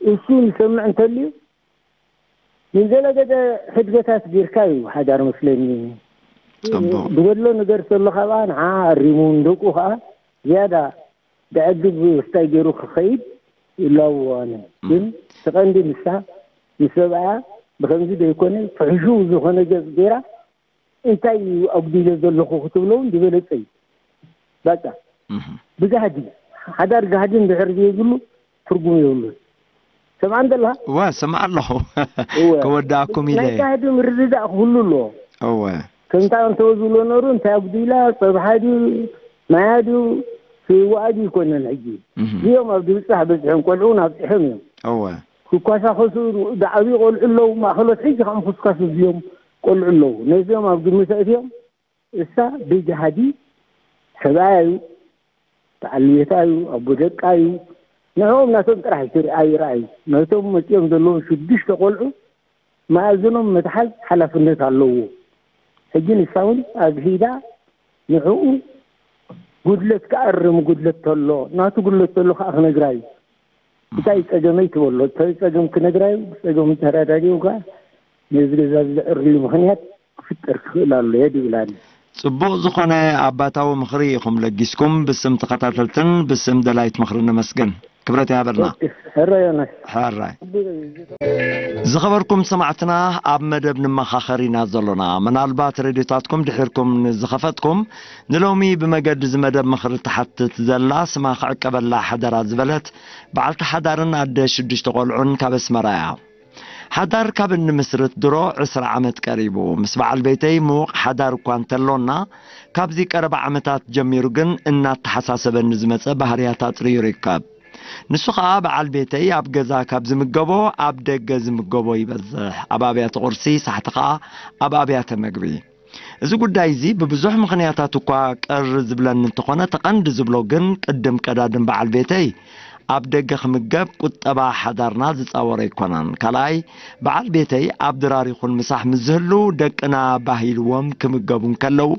እሱ ንሰምዕ እንተልዩ፣ ንዘለገደ ሕድገታት ጌርካ እዩ ሓዳር መስለኒ። ጽቡቕ። ዝጎድሎ ነገር ተሎ ካብኣ ንዓ ኣሪሙ፣ ንደቁ ከኣ ዝያዳ ብዕግብ ስታይ ገይሩ ክኸይድ ይላዎ። ኣነ ግን እቲ ቀንዲ ንሳ ምስ ሰብኣያ ብኸምዚ ዘይኮነ ፍሕሹው ዝኾነ ገጽ ገይራ እንታይ እዩ ኣጉዲለ ዘለኹ ክትብሎ እውን ዝበለጸ እዩ። በቃ እህ። ብጋህዲ፣ ሓዳር ጋህዲ እንድሕር ዘይብሉ ትርጉም የብሉን። ሰምዓ እንደላ? እወ፣ ሰምዓ ኣለኹ። እወ። ከወድኣኩም ኢለ ናይ እየ። ጋህዲ ምርድዳእ ክህሉ ኣለዎ። እወ። ከምታ እንተ ዝብሎ ነሩ እንታይ ኣጉዲላ፣ ጸብሓ ድዩ፣ ማያ ድዩ፣ ስዋኣ ድዩ ይኮነን ሕጂ። እህ። እዚኦም ኣብ ድብጻሕ በጽሖም፣ ቆልዑ እውን ኣብጺሖም እዮም። እወ። ክኳሳኸሱ ዝዓብዩ ቆልዑ ኣለዉ፣ ማእኸሎት ሕጂ ከም ክስካሱ እዚኦም ቆልዑ ኣለዉ። ነዚኦም ኣብ ግምት ኣእትዮም እሳ ብጃሃዲ ሰብኣያ እዩ፣ በዓል ቤታ እዩ፣ ኣቦ ደቃ እዩ። ንዕኦም ናቶም ጥራሕ ኣይትር-፣ ኣይርኣዩ። ነቶም መጺኦም ዘለዉ ሽዱሽተ ቆልዑ መኣዝኖም ምትሓዝ ሓላፍነት ኣለዎ። ሕጂ ንሳ እውን ኣግሂዳ ንዕኡ ጉድለት ክኣርም፣ ጉድለት ተሎ፣ ናቱ ጉድለት ተሎ ከዓ ክነግራ እዩ። እንታይ ጸገመይ ትበሎ፣ እንታይ ጸገም ክነግራ እዩ፣ ጸገም ተረዳዲኡ ከዓ ነዚ ገዛ እዚ ዘዕርሉ ምኽንያት ክፍጠር ክኽእል ኣሎ እየ ድብል ኣነ። ጽቡቕ ዝኾነ ኣባታዊ ምኽሪ ኢኹም ለጊስኩም። ብስም ተኸታተልትን ብስም ደላይት ምኽሪ ነመስግን። ክብረት ይሃበልና። ኦኬ፣ ሕራይ ዮናስ። ሕራይ። ዝኸበርኩም ሰማዕትና፣ ኣብ መደብ ንመኻኸር ኢና ዘሎና። ምናልባት ሬድዮታትኩም ድሒርኩም ንዝኸፈትኩም፣ ንሎሚ ብመገዲ እዚ መደብ ምኽሪ ትሓትት ዘላ፣ ስማ ክዕቀበላ ሓደራ ዝበለት በዓልቲ ሓዳርን ኣደ ሽዱሽተ ቆልዑን ካብ ኣስመራ እያ። ሓዳር ካብ እንምስርት ድሮ ዕስራ ዓመት ቀሪቡ። ምስ በዓል ቤተይ ምዉቕ ሓዳር እኳ እንተሎና፣ ካብዚ ቀረባ ዓመታት ጀሚሩ ግን እናተሓሳሰበኒ ዝመጸ ባህርያት ኣጥርዩ ይርከብ። ንሱ ኸኣ በዓል ቤተይ ኣብ ገዛ ካብ ዝምገቦ ኣብ ደገ ዝምገቦ ይበዝሕ። ኣብ ኣብያተ ቁርሲ፣ ሳሕቲ ኸኣ ኣብ ኣብያተ መግቢ። እዚ ጉዳይ እዚ ብብዙሕ ምኽንያታት እኳ ቅር ዝብለኒ እንተኾነ፣ እቲ ቀንዲ ዝብሎ ግን ቅድም ቀዳድም በዓል ቤተይ ኣብ ደገ ክምገብ ቁጠባ ሓዳርና ዝጻወር ኣይኮነን። ካልኣይ፣ በዓል ቤተይ ኣብ ድራር ይኹን ምሳሕ ምስ ዝህሉ ደቅና ባህ ኢልዎም ክምገቡ እንከለዉ፣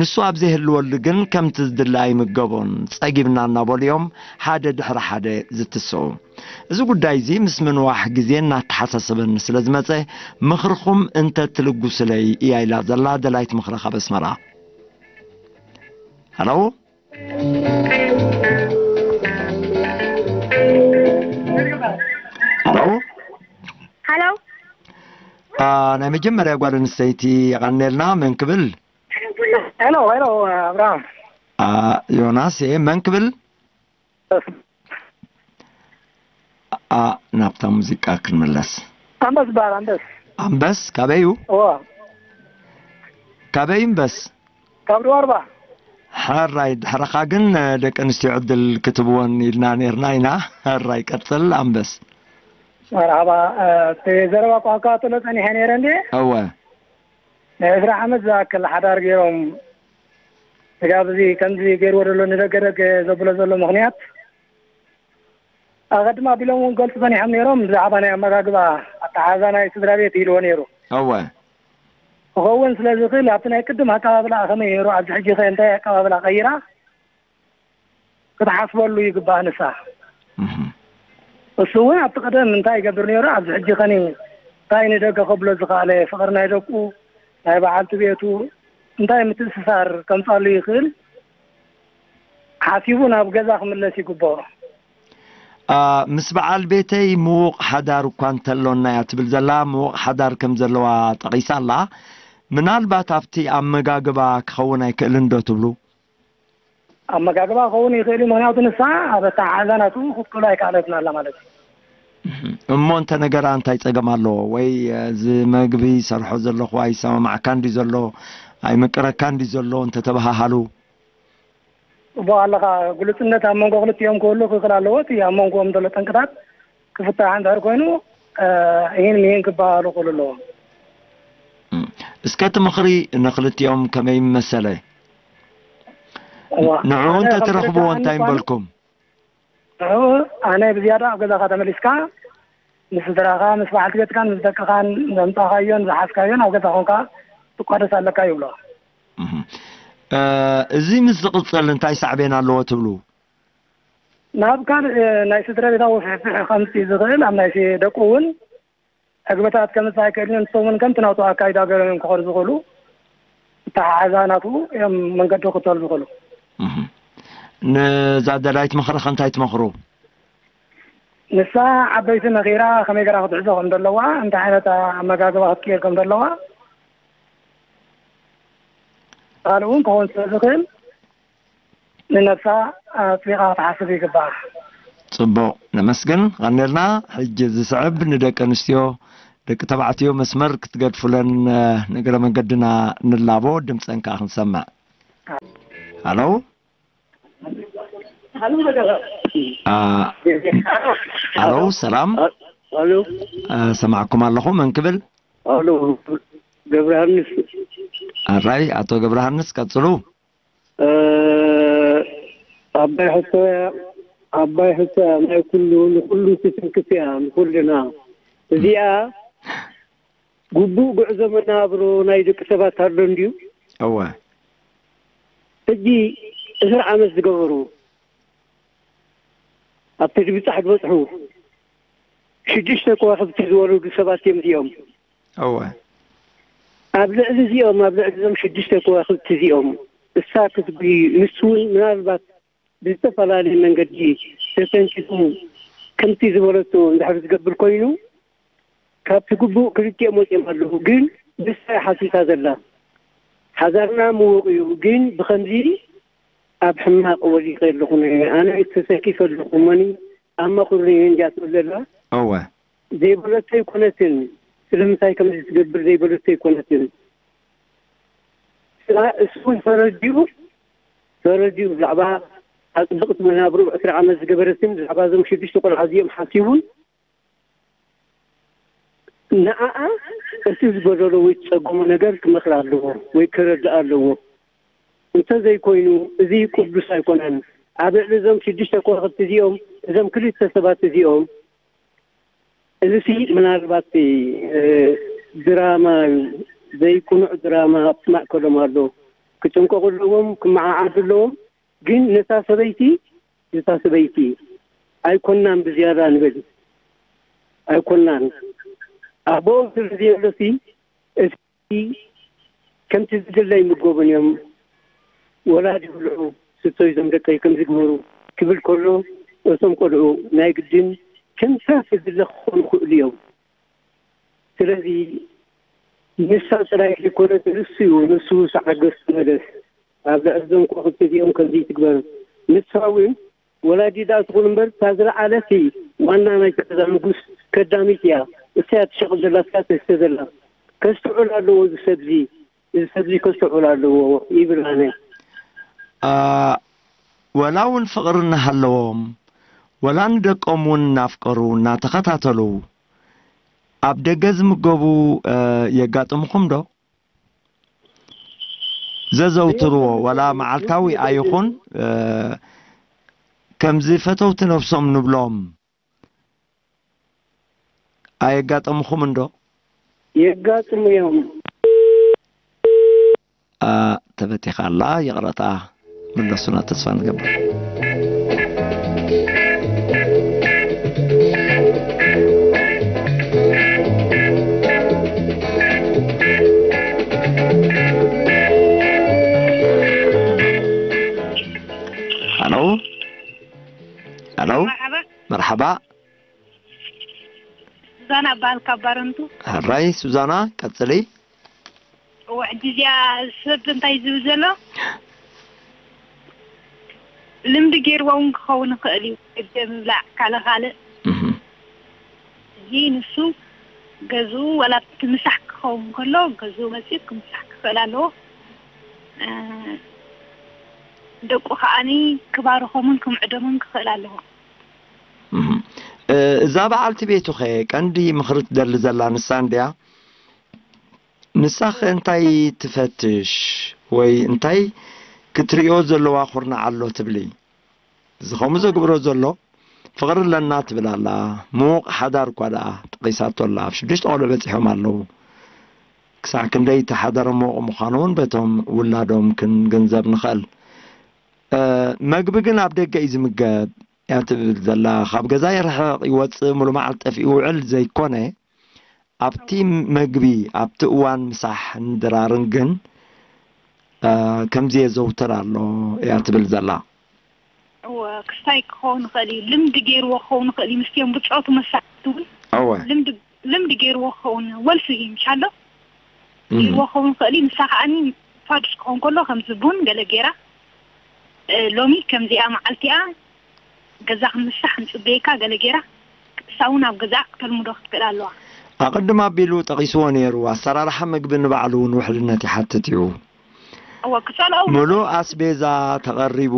ንሱ ኣብ ዘይህልወሉ ግን ከምቲ ዝድለ ኣይምገቦን። ጸጊብና እናበሉ እዮም ሓደ ድሕሪ ሓደ ዝትስኡ። እዚ ጉዳይ እዚ ምስ ምንዋሕ ግዜ እናተሓሳሰበኒ ስለ ዝመጸ፣ ምኽርኹም እንተ ትልግሱለይ እያ ኢላ ዘላ ደላይት ምኽሪ ካብ ኣስመራ። ሃሎ? ሃሎ? ሃሎ? አ፣ ናይ መጀመርያ ጓል ኣንስተይቲ የቐንየልና። መን ክብል? ሄሎ፣ ሄሎ፣ ኣብርሃም። አ፣ ዮናስ፣ እ፣ መን ክብል? አ፣ ናብታ ሙዚቃ ክንምለስ። ኣንበስ በሃል፣ ኣንበስ። ኣንበስ፣ ካበይ እዩ? እዋ። ካበይ እምበስ? ካብ ድዋርባ። ሕራይ፣ ድሕረኻ ግን፣ እ፣ ደቂ ኣንስትዮ ዕድል ክትብወን ኢልና ኔርና ኢና። ሕራይ፣ ቀጽል ኣንበስ። መርሓባ፣ እ፣ እቲ ዘረባ እኳ ክከታተሎ ጸኒሐ ኔረ እንዴ? እወ። ናይ ዕስራ ዓመት ዝኣክል ሓዳር ገይሮም ስጋብ እዚ ከምዚ ገይርዎ ዘሎ ንደገ ደገ ዘብሎ ዘሎ ምኽንያት ኣቐድም ኣቢሎም እውን ገልጹ ጸኒሖም ነይሮም። ብዛዕባ ናይ ኣመጋግባ ኣተሓዛ ናይ ስድራ ቤት ኢልዎ ነይሩ። እወ። ክኸውን ስለ ዝኽእል ኣብቲ ናይ ቅድም ኣቀባብላ ከመይ ነይሩ፣ ኣብዚ ሕጂ ከ እንታይ ኣቀባብላ ቀይራ ክትሓስበሉ ይግባእ ንሳ። እህ። እሱ እውን ኣብቲ ቀደም እንታይ ይገብር ነይሩ፣ ኣብዚ ሕጂ ከኒ እንታይ ንደገ ከብሎ ዝኸኣለ ፍቕሪ ናይ ደቁ፣ ናይ በዓልቲ ቤቱ እንታይ ምትእስሳር ከምጻሉ ይኽእል ሓሲቡ ናብ ገዛ ክምለስ ይግብኦ። አ፣ ምስ በዓል ቤተይ ምዉቕ ሓዳር እኳ እንተሎና እያ ትብል ዘላ። ምዉቕ ሓዳር ከም ዘለዋ ጠቒሳ ኣላ። ምናልባት ኣብቲ ኣመጋግባ ክኸውን ኣይክእልን ዶ ትብሉ? ኣመጋግባ ክኸውን ይኽእል እዩ። ምኽንያቱ ንሳ ኣብ ኣተሓሕዛ ናቱ ክትክእሎ ኣይከኣለትን ኣላ ማለት እዩ። እሞ እንተ ነገራ እንታይ ጸገም ኣለዎ? ወይ፣ እ፣ እዚ መግቢ ሰርሖ ዘለኹ ኣይሰማማዕካን ድዩ ዘሎ? ኣይምቅረካን ድዩ ዘሎ? እንተ ተበሃሃሉ? ጽቡቕ ኣለኻ። ግሉጽነት ኣብ መንጎ ክልቲኦም ክህሉ ክኽእል ኣለዎ። እቲ ኣብ መንጎኦም ዘሎ ጠንቅታት ክፍታሕ እንድሕር ኮይኑ፣ እ፣ ይህን ምሂን ክበሃሉ ክኽእሉ ኣለዎም። እም፣ እስከ እቲ ምኽሪ ንኽልቲኦም ከመይ መሰለ? እዋ፣ ንዕኡ ኣነ እንተ ከም ትረኽብዎ ተረዳእኒ እንታይ እንኳን ምበልኩም? ንዕኡ ኣነ ብዝያዳ ኣብ ገዛኻ ተመሊስካ ምስ ስድራኻ፣ ምስ በዓልቲ ቤትካን ምስ ደቅኻን ዘምጻኻዮን ዝሓዝካዮን ኣብ ገዛ ኮንካ ትቋደስ ኣለካ ይብሎ። እህ። እ፣ እዚ ምስ ዝቕጽል እንታይ ሳዕቤን ኣለዎ ትብሉ? ናብ ካልእ ናይ ስድራ ቤታዊ ፍሕፍሕ ከምጽእ ዝኽእል፣ ኣብ ናይ ሲ-፣ ደቁ እውን ዕግበታት ከምጽእ ኣይክእልን፣ ንሶም እውን ከምቲ ናቱ ኣካይዳ ገይሮም እዮም ክኸዱ ዝኽእሉ። ኣተሓሕዛ ናቱ እዮም መንገዲ ክተሉ ዝኽእሉ። እህ። ንዛ ደላይት ምኽሪ ከ እንታይ ትመኽሩ? ንሳ ዓበይቲ መኺራ ከመይ ገይራ ክትሕዞ ከም ዘለዋ፣ እንታይ ዓይነት ኣመጋግባ ክትቅየር ከም ዘለዋ፣ ካልእ እውን ክኸውን ስለ ዝኽእል ንነብሳ ኣጽቢቓ ክትሓስብ ይግባኣ። ጽቡቕ፣ ነመስግን፣ ቐኒልና። ሕጂ ዝስዕብ ንደቂ ኣንስትዮ፣ ደቂ ተባዕትዮ መስመር ክትገድፉለን፣ እ፣ ንእግረ መንገድና ንላቦ፣ ድምጸን ከኣ ክንሰምዕ። ሃሎ? አ፣ ሃሎ፣ ሰላም። ሃሎ። አ፣ ሰማዕኩም ኣለኹ። መን ክብል? ሃሎ፣ ገብረሃንስ። ኣራይ፣ ኣቶ ገብረሃንስ፣ ቀጽሉ። እ፣ ዓባይ ሕቶ እያ፣ ዓባይ ሕቶ እያ፣ ናይ ኩሉ፣ ንኩሉ ትትንክፍ እያ፣ ንኩልና። እዚኣ ግቡእ ጉዕዞ መነባብሮ ናይ ደቂ ሰባት ኣሎ እንድዩ? እወ። ሕጂ ዕስራ ዓመት ዝገበሩ፣ ኣብ ተድብጻሕ ዝበጽሑ፣ ሽዱሽተ ከዋኽብቲ ዝወለዱ ሰባት እዮም እዚኦም። እወ። ኣብ ልዕሊ እዚኦም፣ ኣብ ልዕሊ እዞም ሽዱሽተ ከዋኽብቲ እዚኦም፣ እሳ ክትጉይ፣ ንሱ እውን ምናልባት ብዝተፈላለየ መንገዲ ተተንኪፉ ከምቲ ዝበለቶ እንድሕር ዝገብር ኮይኑ፣ ካብቲ ግቡእ ክልቲኦም ወጺኦም ኣለዉ። ግን ንሳ እያ ሓሲታ ዘላ። ሓዳርና ምዉቕ እዩ፣ ግን ብኸምዚ ኣብ ሕማቕ ወዲቐ ኣለኹ። ኣነ ተሰኪፈ ኣለኹ። እሞኒ ኣብ መቑሪ እንድያ ትብል ዘላ። እወ። ዘይበለቶ ኣይኮነትን። ስለምንታይ ከምዚ ትገብር ዘይበለቶ ኣይኮነትን። ስላ-፣ እሱ እውን ተረዲኡ፣ ተረዲኡ ብዛዕባ ኣጽብቕቲ መናብርኡ ዕስራ ዓመት ዝገበረትን ብዛዕባ እዞም ሽዱሽተ ቆልዓ እዚኦም ሓሲቡን ንዓኣ እቲ ዝጎደሎ ወይ ዝጸገሞ ነገር ክመኽራ ኣለዎ ወይ ክረድኣ ኣለዎ። እንተዘይኮይኑ፣ እዚ ቅዱስ ኣይኮነን። ኣብ ልዕሊ እዞም ሽዱሽተ ከዋኽብቲ እዚኦም እዞም ክልተ ሰባት እዚኦም፣ እዚ ምናልባት ድራማ እዩ፣ ዘይቅኑዕ ድራማ ኣብቲ ማእከሎም ኣሎ። ክጭንቀቑ ኣለዎም፣ ክመዓዓዱ ኣለዎም። ግን ነታ ሰበይቲ፣ ነታ ሰበይቲ ኣይኮናን ብዝያዳ ንበል፣ ኣይኮናን። ኣቦኦም ስለ ዘየሎሲ እቲ ከምቲ ዝድለ ይምገቡን እዮም። ወላዲ ብልዑ፣ ስተዩ፣ እዞም ደቀይ ከምዚ ግበሩ ክብል ከሎ፣ እቶም ቆልዑ ናይ ግድን ከምታ ዝድለ ክኾኑ ይኽእሉ እዮም። ስለዚ ንሳ ጥራይ ዘይኮነት፣ ንሱ እዩ፣ ንሱ ሰዓገስ መለስ፣ ኣብ ልዕሊ እዞም ከዋኽብቲ እዚኦም ከምዚ ትግበር። ንሳ እውን ወላዲ ደኣ ትኹን እምበር፣ እታ ዝለዓለት ዋና ናይቲ ገዛ ንጉስ ከዳሚት እያ። እሳ እያ ትሸቕል ዘላ፣ እሳ እያ ተስተ ዘላ። ከስተውዕል ኣለዎ እዚ ሰብዚ፣ እዚ ሰብዚ ከስተውዕል ኣለዎ ይብል ኣነ። አ፣ ወላ እውን ፍቕሪ እናሃለዎም፣ ወላ ንደቆም እውን እናፍቀሩ፣ እናተኸታተሉ፣ ኣብ ደገ ዝምገቡ፣ እ፣ የጋጥምኹም ዶ? ዘዘውትርዎ፣ ወላ መዓልታዊ ኣይኹን፣ እ፣ ከምዚ ፈተውቲ ነብሶም ንብሎም ኣየጋጠምኹምን ዶ? የጋጥሙ እዮም። ኣ፣ ተበቲኻ ኣላ፣ ይቕረታ። ምለሱና ተስፋ ንገብር። ሃሎ፣ ሃሎ፣ መርሓባ። መርሓባ። ሱዛና እበሃል ካብ ባረንቱ። ሕራይ ሱዛና፣ ቀጽሊ። እወ፣ ሕጂ እዚኣ ሰብ እንታይ ዝብል ዘሎ? ልምዲ ገይርዎ እውን ክኸውን ይኽእል እዩ፣ ሕጂ ምብላዕ ካልእ ካልእ። እህ። እዚ ንሱ ገዝኡ ዋላ ኣብቲ ምሳሕ ክኸውን ከሎ፣ ገዝኡ መጺኡ ክምሳሕ ክኽእል ኣለዎ። እ፣ ደቁ ከኣኒ ክባርኾምን ክምዕዶምን ክኽእል ኣለዎ። እህ። እ፣ እዛ በዓልቲ ቤቱኸ ቀንዲ ምኽሪ ትደሊ ዘላ ንሳ እንድያ? ንሳኸ እንታይ ትፈትሽ ወይ እንታይ ክትርእዮ ዘለዋ ኩርናዕ ኣሎ ትብሊ? እዚ ከምኡ ዘግብሮ ዘሎ ፍቕሪ ኣለና ትብል ኣላ። ምዉቕ ሓዳር እኳ ደኣ ጠቒሳቶ ኣላ። ኣብ ሽዱሽተ ቆልዑ በጺሖም ኣለዉ። ክሳዕ ክንደይ እቲ ሓዳር ምዉቕ ምዃኑ እውን በቶም ውላዶም ክንግንዘብ ንኽእል። እ፣ መግቢ ግን ኣብ ደገ እዩ ዝምገብ እያ ትብል ዘላ። ካብ ገዛ ይርሕቕ፣ ይወጽእ፣ ሙሉ መዓልቲ ጠፊኡ ይውዕል ዘይኮነ፣ ኣብቲ መግቢ፣ ኣብቲ እዋን ምሳሕን ድራርን ግን፣ እ፣ ከምዚ የዘውትር ኣሎ እያ ትብል ዘላ። እወ፣ ክስታይ ክኸውን ይኽእል እዩ። ልምዲ ገይርዎ ክኸውን ይኽእል እዩ። ምስቲኦም ብጾቱ መሳሕቲ እውን እወ። ልምዲ፣ ልምዲ ገይርዎ ክኸውን፣ ወልፊ እዩ፣ ምሻ ኣሎ? እም። ገይርዎ ክኸውን ይኽእል እዩ። ንሳ ከኣኒ ፋዱስ ክኸውን ከሎ ከምዚ ቡን ገለ ገይራ፣ እ፣ ሎሚ ከምዚኣ መዓልቲ እያ፣ ገዛ ክምሳሕ ንጽበየካ ገለ ገይራ፣ ንሳ እውን ኣብ ገዛ ክተልምዶ ክትክእል ኣለዋ። ኣቐድም ኣቢሉ ጠቒስዎ ነይሩ፣ ኣሰራርሓ መግቢ ንባዕሉ እውን ውሕልነት ይሓትት እዩ። እወ፣ ክጸልኦ እውን ምሉእ ኣስቤዛ ተቐሪቡ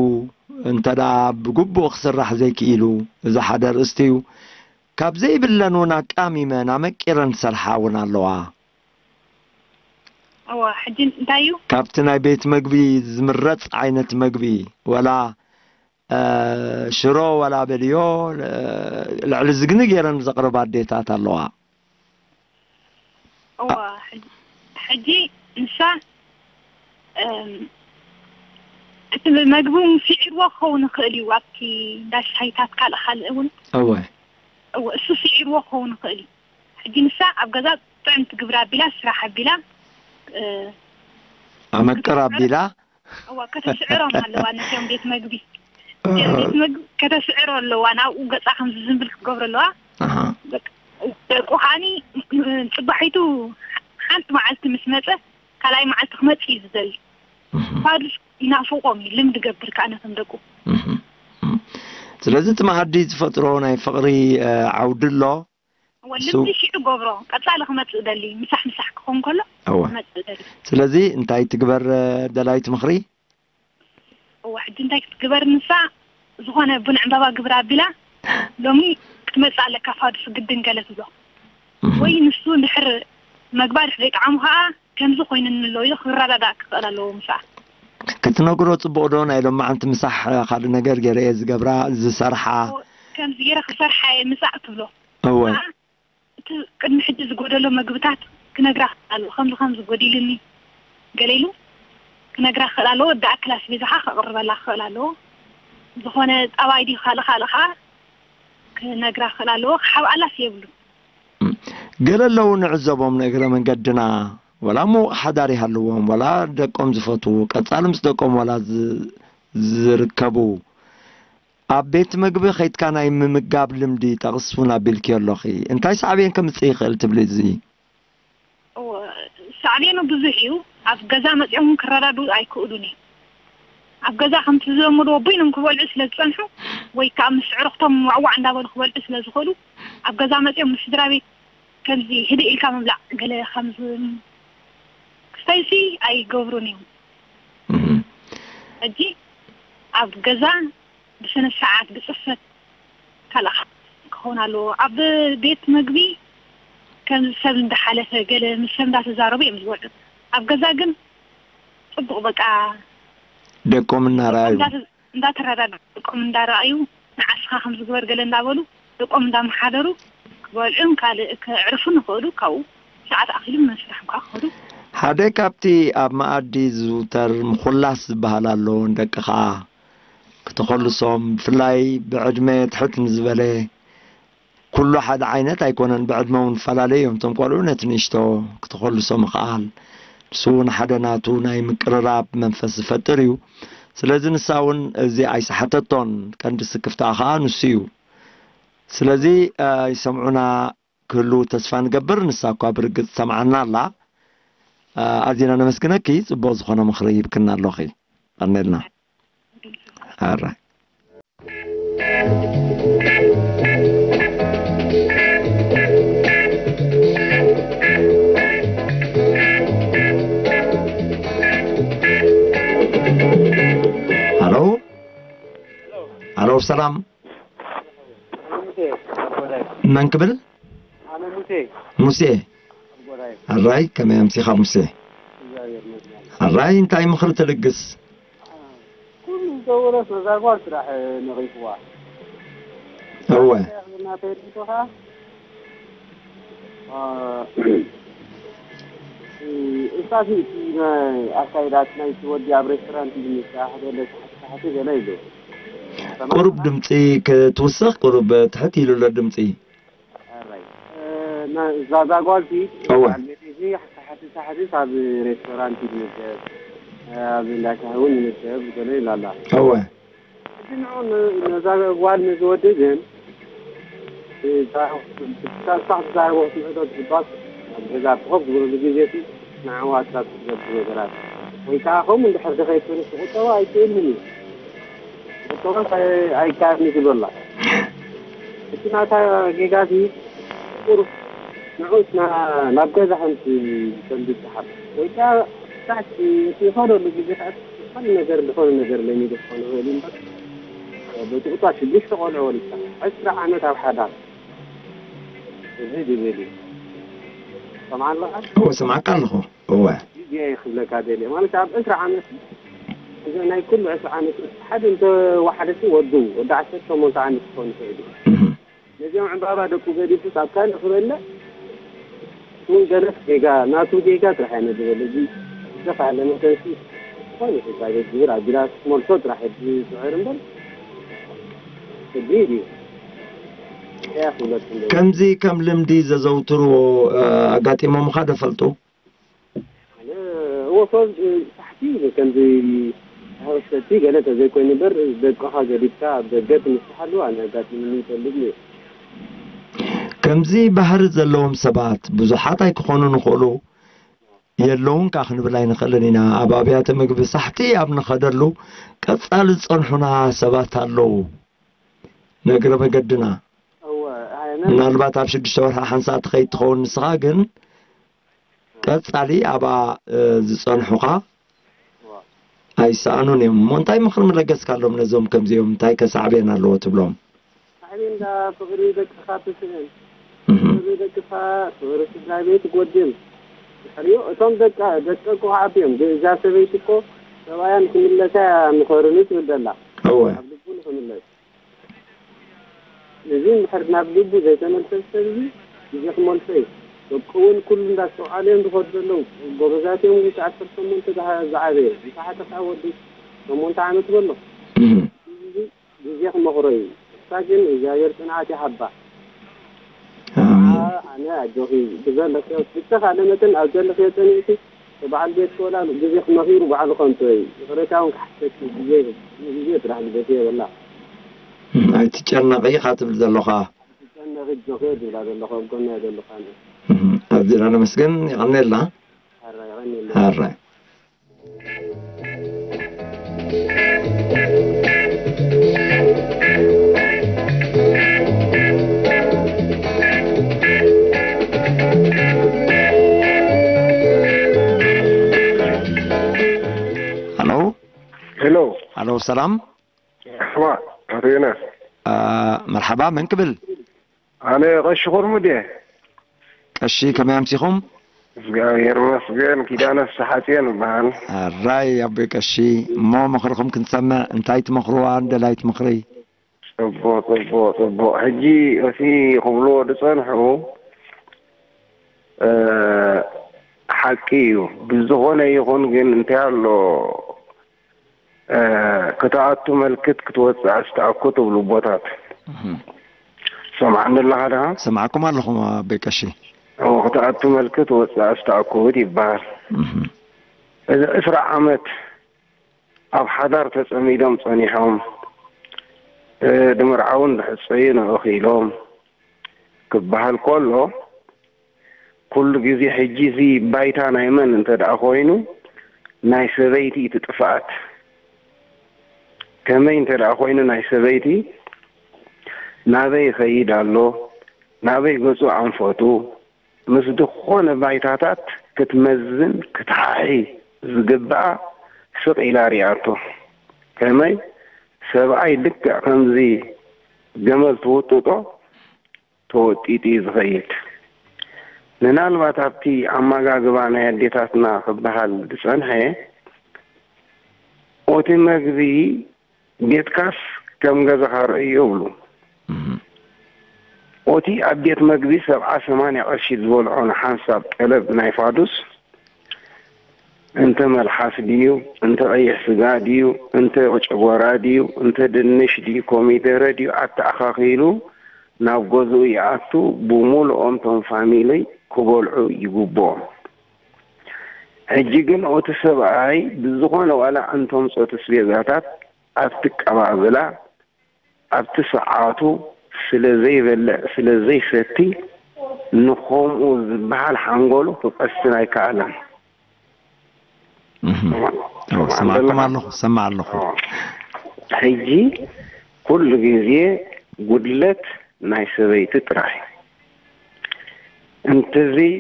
እንተ ደኣ ብግቡእ ክስራሕ ዘይክኢሉ፣ እዚ ሓደ ኣርእስቲ እዩ። ካብ ዘይብለን እውን ኣቃሚመን ኣመቂረን ዝሰርሓ እውን ኣለዋ። እወ፣ ሕጂ እንታይ እዩ? ካብቲ ናይ ቤት መግቢ ዝምረጽ ዓይነት መግቢ፣ ወላ፣ እ፣ ሽሮ ወላ በልዮ፣ እ፣ ልዕሊ ዝግኒ ገይረን ዘቕርባ ኣዴታት ኣለዋ። እወ፣ ሕጂ፣ ሕጂ ንሳ፣ እም፣ እቲ መግቢ እውን ስዒርዎ ክኸውን ይኽእል እዩ፣ ኣብቲ እንዳ ሻሂታት ካልእ ካልእ እውን። እወ። እወ፣ እሱ ስዒርዎ ክኸውን ይኽእል እዩ። ሕጂ ንሳ ኣብ ገዛ ጥዕምቲ ግብሪ ኣቢላ፣ ስራሕ ኣቢላ፣ እ፣ ኣመቅር ኣቢላ። እዋ፣ ከተስዕሮም ኣለዋ ነቲኦም ቤት መግቢ። እቲኦም ቤት መግቢ ከተስዕሮ ኣለዋ፣ ናብኡ ገጻ ከም ዝዝንብል ክትገብሮ ኣለዋ። ኣሃ። በቃ፣ ደቁ ከዓኒ፣ ም-፣ ጽባሒቱ ሓንቲ መዓልቲ ምስ መጸ፣ ካልኣይ መዓልቲ ክመጽእ እዩ ዝደሊ። እህ። ፋዱስ ይናፍቆም እዩ፣ ልምዲ ገብር ከኣ ነቶም ደቁ። እህ። እህ። ስለዚ እቲ መኣዲ ዝፈጥሮ ናይ ፍቕሪ፣ እ፣ ዓውዲ ኣሎ። እወ፣ እሱ ልምዲ ሽዑ ገብሮ። ቀጻሊ ክመጽእ ደሊ፣ ምሳሕ ምሳሕ ክኸውን ከሎ እወ። ክመጽእ ደሊ። ስለዚ እንታይ ትግበር፣ እ፣ ደላይት ምኽሪ? እወ፣ ሕጂ እንታይ ክትግበር ንሳ? ዝኾነ ቡን ዕምባባ ግብራ ኣቢላ፣ ሎሚ ክትመጽእ ኣለካ ፋዱስ ግድን ገለ ትብሎ። እህ። ወይ ንሱ እንድሕር መግባ ድሕር ዘይጠዓሙ ከኣ፣ ከምዚ ኮይኑኒ ኣሎ ኢሉ ክረዳዳእ ክኽእል ኣለዎ ምስኣ። ክትነግሮ ጽቡቕ ዶ? ናይ ሎማዓንቲ ምሳሕ፣ እ፣ ካልእ ነገር ገይረ እየ ዝገብራ፣ ዝሰርሓ፣ እወ። ከምዚ ገይረ ክሰርሓ እየ ምጻእ ትብሎ። እወ። እቲ ቅድሚ ሕጂ ዝጎደሎ መግብታት ክነግራ ክእል ኣለዎ። ከምዚ ከምዚ ጎዲልኒ ገለ ኢሉ ክነግራ ክእል ኣለዎ። ወዲ ኣክል ኣስቤዛኻ ከቕርበላ ክእል ኣለዎ። ዝኾነ ጠባይ ድዩ ካልእ ካልእ ኸዓ ክነግራ ክእል ኣለዎ። ክሓብኣላስ የብሉን። እም። ገለ ኣለዉ ንዕዘቦም ንእግረ መንገድና፣ ወላ ምዉቕ ሓዳር ይሃልዎም፣ ወላ ደቆም ዝፈትዉ፣ ቀጻሊ ምስ ደቆም ወላ ዝ-፣ ዝርከቡ፣ ኣብ ቤት መግቢ ከይድካ ናይ ምምጋብ ልምዲ ጠቕስ እውን ኣቢልክዮ ኣለኺ። እንታይ ሳዕቤን ከምጽእ ይኽእል ትብሊ እዚ? እወ፣ ሳዕቤኑ ብዙሕ እዩ። ኣብ ገዛ መጺኦም ክረዳድኡ ኣይክእሉን እዮም። ኣብ ገዛ ከምቲ ዝለመድዎ በይኖም ክበልዑ ስለ ዝጸንሑ፣ ወይ ከኣ ምስ ኣዕሩኽቶም ዋዕዋዕ እንዳበሉ ክበልዑ ስለ ዝኽእሉ፣ ኣብ ገዛ መጺኦም ምስ ስድራ ቤት ከምዚ ህድእ ኢልካ ምብላዕ ገለ ከምዚ ክስተይሲ ኣይገብሩን እዮም። እም። ሕጂ ኣብ ገዛ ብስነ ስርዓት ብጽፈት ካልእ ክኸውን ኣለዎ። ኣብ ቤት መግቢ ከምዚ ሰብ እንዳሓለፈ ገለ ምስ ሰብ እንዳተዛረቡ እዮም ዝበልዑ። ኣብ ገዛ ግን ጽቡቕ በቃ ደቆም እናረኣዩ። እንዳተ-፣ እንዳተረዳድኡ ደቆም እንዳረኣዩ ንዓስኻ ከምዚ ግበር ገለ እንዳበሉ ደቆም እንዳመሓደሩ ክበልዑን ካልእ ከዕርፉን ይኽእሉ። ካብኡ ሰዓት ኣኺሉ ናብ ስራሖም ከዓ ክኸዱ። ሓደ ካብቲ ኣብ መኣዲ ዝዝውተር ምኹላስ ዝበሃል ኣሎ፣ ንደቅኻ ክተኾልሶም፣ ብፍላይ ብዕድመ ትሕት ንዝበለ፣ ኩሉ ሓደ ዓይነት ኣይኮነን፣ ብዕድመ እውን ይፈላለዩ እዮም። እቶም ቆልዑ ነቲ ንእሽቶ ክተኾልሶ ምኽኣል፣ ንሱ እውን ሓደ ናቱ ናይ ምቅርራብ መንፈስ ዝፈጥር እዩ። ስለዚ ንሳ እውን እዚ ኣይሰሓተቶን፣ ቀንዲ ስክፍታኣ ኸዓ ንሱ እዩ። ስለዚ፣ እ፣ ይሰምዑና ክህልዉ ተስፋ ንገብር። ንሳ እኳ ብርግጽ ትሰምዓና ኣላ። እ፣ ኣዚና ነመስግነኪ፣ ጽቡቕ ዝኾነ ምኽሪ ሂብክና ኣሎኺ። ቀኒልና። ኣራይ። ሃሎ። ሃሎ፣ ሰላም። ኣነ ሙሴ ኣቦዳይ። መን ክብል? ኣነ ሙሴ። ሙሴ። ኣቦዳይ። ኣራይ፣ ከመይ ኣምሲኻ ሙሴ? እግዚኣብሔር ይመስገን። ኣራይ፣ እንታይ ምኽሪ ትልግስ? ኩሉ ዝገበሮስ ነዛ ጓል ጥራሕ ነቒፍዋ። እወ። ናተይ ርእይቶ ኸዓ፣ አ፣ እሳሲ እቲ ናይ ኣካይዳት ናይቲ ወዲ ኣብ ሬስቶራንት እዩ ምሳሕ ገለ ሳሕቲ ሳሕቲ ገለ ኢሉ። ቁሩብ ድምፂ ክትውስኽ፣ ቁሩብ ትሕት ኢሉ ኣሎ ድምፂ። ኣራይ። እ፣ ና-፣ እዛ፣ እዛ ጓልቲ እወ። በዓል ቤት እዚ ሳሕቲ ሳሕቲ ኣብ ሬስቶራንት ይምደብ፣ ኣብ እንዳ ሻሂ እውን ይምደብ ገለ ኢላ ኣላ። እወ። ሕጂ ንዑ ን-፣ ነዛ ጓል ነዚ ወዲ ግን፣ እዛ፣ እዛ ትዛረቦ ክትምዕዶ ትግባእ፣ ኣብ ገዛ ኮፍ ዝበሉ ግዜ እቲ ንዓዋ ኣትራፊ ትገብር ነገራት። ወይ ከዓ ከምኡ እንድሕር ድኸይድ ኮይኑ ክቑጠባ ኣይክእልን እዩ። ክቑጠባ ኣይ-፣ ኣይከኣልን እዩ ትብሎ ኣላ። እቲ ናታ ጌጋ እዚ ቁሩብ ንዑስ ና-፣ ናብ ገዛ ከምቲ ከም ዝሰሓብ ወይ ከዓ ታች እቲ ዝኾነሉ ግዜ ከዓ ዝኾነ ነገር ዝኾነ ነገር ለሚዱ ክኾን ይኽእል እዩ እምበር፣ በቲ ቁጣ ሽዱሽተ ቆልዑ ወሊድካ፣ ዕስራ ዓመት ኣብ ሓዳር፣ እዚ ዝብል እዩ። ሰምዓ ኣለኻ? እወ፣ ሰምዓካ ኣለኹ። እወ። ግዜ ክብለካ ደልየ። ማለት ኣብ ዕስራ ዓመት እዚ ናይ ኩሉ ዕስራ ዓመት ሓደ እንተወሓደሲ ወዱ፣ ወዲ ዓሰርተ ሸሞንተ ዓመት ክኾን ይኽእል እዩ። እህ። ነዚኦም ዕምባባ ደቁ ገዲፉ ኣብ ካልእ ክበልዕ፣ እሱ ገለስ ጌጋ፣ ናቱ ጌጋ ጥራሕ እየ ንድበል። እዚ ዝተኻለ መጠንሲ ዝኾነ ስድራ ቤት ግብር ኣቢላ ክትመልሶ ጥራሕ እየ ዝፅዕር እምበር፣ ከቢድ እዩ። እንታይ እያ ክብለኩም ደልየ? ከምዚ ከም ልምዲ ዘዘውትርዎ፣ እ፣ ኣጋጢሞምኻ ዶ ፈልጡ? ኣነ፣ እዎ፣ ሰብ፣ እ፣ ሳሕቲ ከምዚ ሓወሰቲ ገለ ተዘይኮይኑ እምበር፣ ደቅኻ ገዲፍካ ኣብ ደገ ትምስሓሉ ኣነ ኣጋጢሙኒ ይፈልጥ እዩ። ከምዚ ባህሪ ዘለዎም ሰባት ብዙሓት ኣይክኾኑን ይኽእሉ፣ የለውን ከኣ ክንብል ኣይንኽእልን ኢና። ኣብ ኣብያተ ምግቢ ሳሕቲ ኣብ ንኸደሉ ቀጻሊ ዝጸንሑና ሰባት ኣለዉ። ንእግረ መገድና። እወ፣ ኣነ ምናልባት ኣብ ሽዱሽተ ወርሒ ሓንሳእ ትኸይድ ትኸውን ንስኻ፣ ግን ቀጻሊ ኣብኣ፣ እ፣ ዝጸንሑኻ እወ። ኣይሰኣኑን እዮም። እሞ እንታይ ምኽሪ ምለገስካሎም ነዞም ከምዚኦም? እንታይ ከ ሳዕቤን ኣለዎ ትብሎም? ሳዕቤን እንዳ ፍቕሪ ደቅኻ ትስእን። እህ። ፍቕሪ ደቅኻ፣ ፍቕሪ ስድራ ቤት ይጎድል። ድሕሪኡ እቶም ደቃ-፣ ደቂ እኮ ክዓብዩ እዮም። ግ-፣ እዛ ሰበይቲ እኮ ሰብኣያ ንክምለሳ እያ ንኸርኑ ትብል ዘላ። እወ። ኣብ ልቡ ንክምለስ። እዚ እንድሕር ናብ ልቡ ዘይተመልሰ ሰብ እዚ ግዜ ክመልሶ እዩ። ደቁ እውን ኩሉ እንዳስተውዓሉ እዮም ዝኸዱ ዘለዉ። ጎበዛት እዮም። እቲ ዓሰርተ ሸሞንተ ዝዓ-፣ ዝዓበየ፣ ዝተሓተ ከዓ ወዲ ሸሞንተ ዓመት በሎ። እህ። እዚ ግዜ ክመኽሮ እዩ። እሳ ግን እግዚኣብሔር ጽንዓት ይሃባ። ኣሜን። ኣነ ኣጆኺ ብዘለኽዮ ብዝተኻእለ መጠን ኣብ ዘለኽዮ ጸኒዕኪ በዓል ቤት ኮላ ግዜ ክመኺሩ ባዕሉ ከንቶ እዩ። ይቕሬታ እውን ክሓተኪ ግዜ ግዜ ጥራሕ ልደት የበላ። እም፣ ኣይትጨነቒ ኢኻ ትብል ዘለኻ። ትጨነቒ ኣጆኺ እየ ዝብላ ዘለኹ፣ ኣብ ጎና እየ ዘለኹ ኣነ። እም፣ ኣዚና ነመስግን፣ የቐንየልና። ሓራ የቐንየልና። ሓራ። ሃሎ። ሄሎ። ሃሎ፣ ሰላም። መርሓባ፣ ኣቶ ዮናስ። አ፣ መርሓባ፣ መን ክብል? ኣነ ቀሺ ኩርሙድ እየ። ቀሺ፣ ከመይ ኣምሲኹም? እግዚኣብሔር ይመስገን። ኪዳነ ፍስሓጽዮን እበሃል። ኣራይ ኣቦይ ቀሺ፣ እሞ ምኽርኹም ክንሰምዕ፣ እንታይ ትመኽርዋ ንደላይት ምኽሪ? ጽቡቕ፣ ጽቡቕ፣ ጽቡቕ። ሕጂ እቲ ክብልዎ ዝጸንሑ፣ እ፣ ሓቂ እዩ። ብዝኾነ ይኹን ግን እንታይ ኣሎ፣ እ፣ ክትኣቱ መልክት ክትወጽእ ኣስተኣኩ ትብሉ ኣቦታት። እህ። ሰምዓኒ ኣለኻ ድኻ? ሰማዕኩም ኣለኹ ኣቦይ ቀሺ። እዎ፣ ክትኣቱ መልክት ወጽእ ኣስተኣኩት ይበሃል። እህ። እዚ ዕስራ ዓመት ኣብ ሓዳር ተጸሚዶም ጸኒሖም፣ እ፣ ድምርዓውን ድሕጸዩ ንእኺሎም ክበሃል ከሎ፣ ኩሉ ግዜ ሕጂ እዚ ባይታ ናይ መን እንተ ደኣ ኮይኑ፣ ናይ ሰበይቲ እቲ ጥፍኣት። ከመይ እንተ ደኣ ኮይኑ፣ ናይ ሰበይቲ ናበይ ይኸይድ ኣሎ፣ ናበይ ገጹ ኣንፈቱ፣ ምስ ዝኾነ ባይታታት ክትመዝን ክትሓሒ ዝግብኣ ስቕ ኢላ ሪኣቶ። ከመይ፣ ሰብኣይ ልክዕ ከምዚ ገመል ትውጥጦ ተወጢጡ እዩ ዝኸይድ። ምናልባት ኣብቲ ኣመጋግባ ናይ ኣዴታትና ክበሃል ዝጸንሐ፣ ኦቲ መግቢ ቤትካስ ከም ገዛኻ ርእዮ ይብሉ። እህ። ኦቲ ኣብ ቤት መግቢ ሰብዓ ሰማንያ ቅርሺ ዝበልዖ ንሓንሳብ ጠለብ ናይ ፋዱስ፣ እንተ መልሓስ ድዩ፣ እንተ ቀይሕ ስጋ ድዩ፣ እንተ ጨጎራ ድዩ፣ እንተ ድንሽ ድዩ፣ ኮሚደረ ድዩ፣ ኣተኣኻኺሉ ናብ ገዝኡ ይኣቱ፣ ብምሉኦም ቶም ፋሚሊ ክበልዑ ይግብኦም። ሕጂ ግን ኦቲ ሰብኣይ ብዝኾነ ዋላ እንተምጾ ኣስቤዛታት ኣብቲ ቀባብላ ኣብቲ ሰዓቱ ስለ ዘይበልዕ፣ ስለ ዘይሰቲ፣ ንኸምኡ ዝበሃል ሓንጎሉ ክቐስን ኣይከኣለን። እህ። ሰማዕ-፣ እዎ፣ ሰማዕ ሰማዕኩም ኣለኻ? ኣለኹ፣ ሰማዕ ኣለኹ። እዎ። ሕጂ ኩሉ ግዜ ጉድለት ናይ ሰበይቲ ጥራይ። እንተዘይ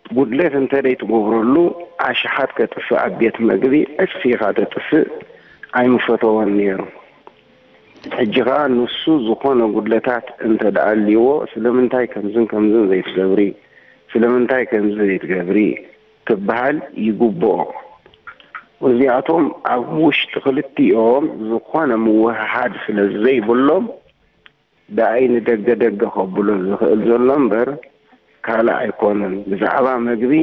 ጉድለት እንተ ደይትገብረሉ፣ ኣሽሓት ከጥፍእ ኣብ ቤት መግቢ ዕጽፊ ኢኻ ተጥፍእ፣ ኣይምፈተዎን ነይሩ። ሕጂ ኸኣ ንሱ ዝኾነ ጉድለታት እንተ ደኣ ኣልይዎ፣ ስለምንታይ ከምዝን ከምዝን ዘይትገብሪ፣ ስለምንታይ ከምዚ ዘይትገብሪ ክበሃል ይግብኦ። እዚኣቶም ኣብ ውሽጢ ክልቲኦም ዝኾነ ምውህሃድ ስለ ዘይብሎም፣ ደኣይ ንደገ ደገ ከብሎ ዝኽእል ዘሎ እምበር ካልእ ኣይኮነን። ብዛዕባ መግቢ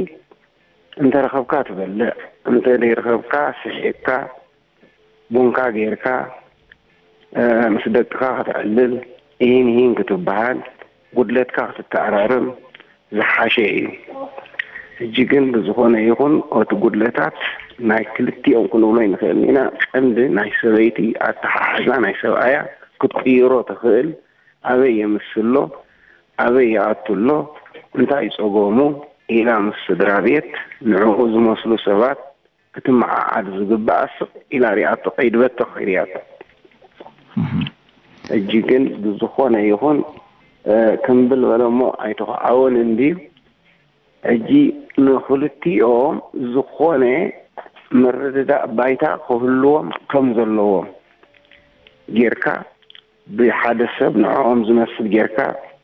እንተ ረኸብካ ትበልዕ፣ እንተ ዘይረኸብካ ስሒቕካ፣ ቡንካ ጌርካ፣ እ፣ ምስ ደቅኻ ከተዕልል፣ ኢሂን ኢሂን ክትበሃል፣ ጉድለትካ ክትተኣራረም ዝሓሸ እዩ። ሕጂ ግን ብዝኾነ ይኹን እቲ ጉድለታት ናይ ክልቲኦም ክንብሎ ኣይንኽእልን ኢና። ቀንዲ ናይ ሰበይቲ ኣተሓሕዛ ናይ ሰብኣያ ክትቅይሮ ትኽእል። ኣበይ የምስሎ፣ ኣበይ ይኣቱ ኣሎ፣ እንታይ ጸገሙ ኢላ ምስ ስድራ ቤት ንዕኡ ዝመስሉ ሰባት ክትመዓዓድ ዝግብኣ ስቕ ኢላ ሪኣቶ፣ ከይድበቶ ከይድያቶ። እህ። ሕጂ ግን ብዝኾነ ይኹን፣ እ፣ ክምብል በለ እሞ ኣይተኸዓወን እንድዩ። ሕጂ ንኽልቲኦም ዝኾነ ምርድዳእ ባይታ ክህልዎም ከም ዘለዎም ጌርካ፣ ብሓደ ሰብ ንዕኦም ዝመስል ጌርካ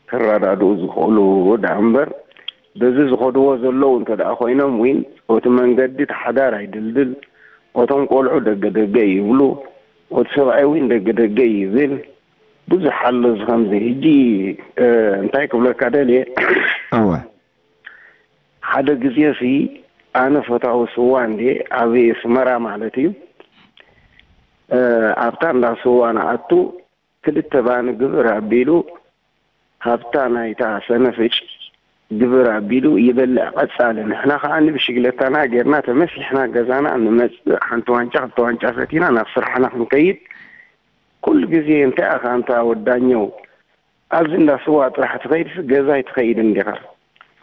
ከረዳድኡ ዝኽእሉ ደኣ እምበር፣ በዚ ዝኸድዎ ዘለዉ እንተ ደኣ ኮይኖም ዊን፣ እቲ መንገዲ እቲ ሓዳር ኣይድልድል፣ እቶም ቆልዑ ደገ ደገ ይብሉ፣ እቲ ሰብኣይ ዊን ደገ ደገ ይብል፣ ብዙሕ ኣሎ እዚ ከምዚ። ሕጂ እንታይ ክብለካ ደልየ፣ እወ። ሓደ ግዜ ሲ ኣነ ፈታዊ ስዋ እንዴ ኣብ ስመራ ማለት እዩ፣ ኣብታ እንዳ ስዋ ንኣቱ ክልተ ባኒ ግብር ኣቢሉ፣ ሃብታ ናይታ ሰነፍጭ ግብር ኣቢሉ ይበልዕ ቀጻሊ። ንሕና ከኣ ንብሽግለታና ጌርና ተመሲሕና ገዛና ንመጽእ፣ ሓንቲ ዋንጫ ክልተ ዋንጫ ሰቲና ናብ ስራሕና ክንከይድ። ኩሉ ግዜ እንታይ ኢኻ ኣንታ ወዳኘው፣ ኣብዚ እንዳ ስዋ ጥራሕ ትኸይድስ ገዛ ኣይትኸይድን ዲኻ?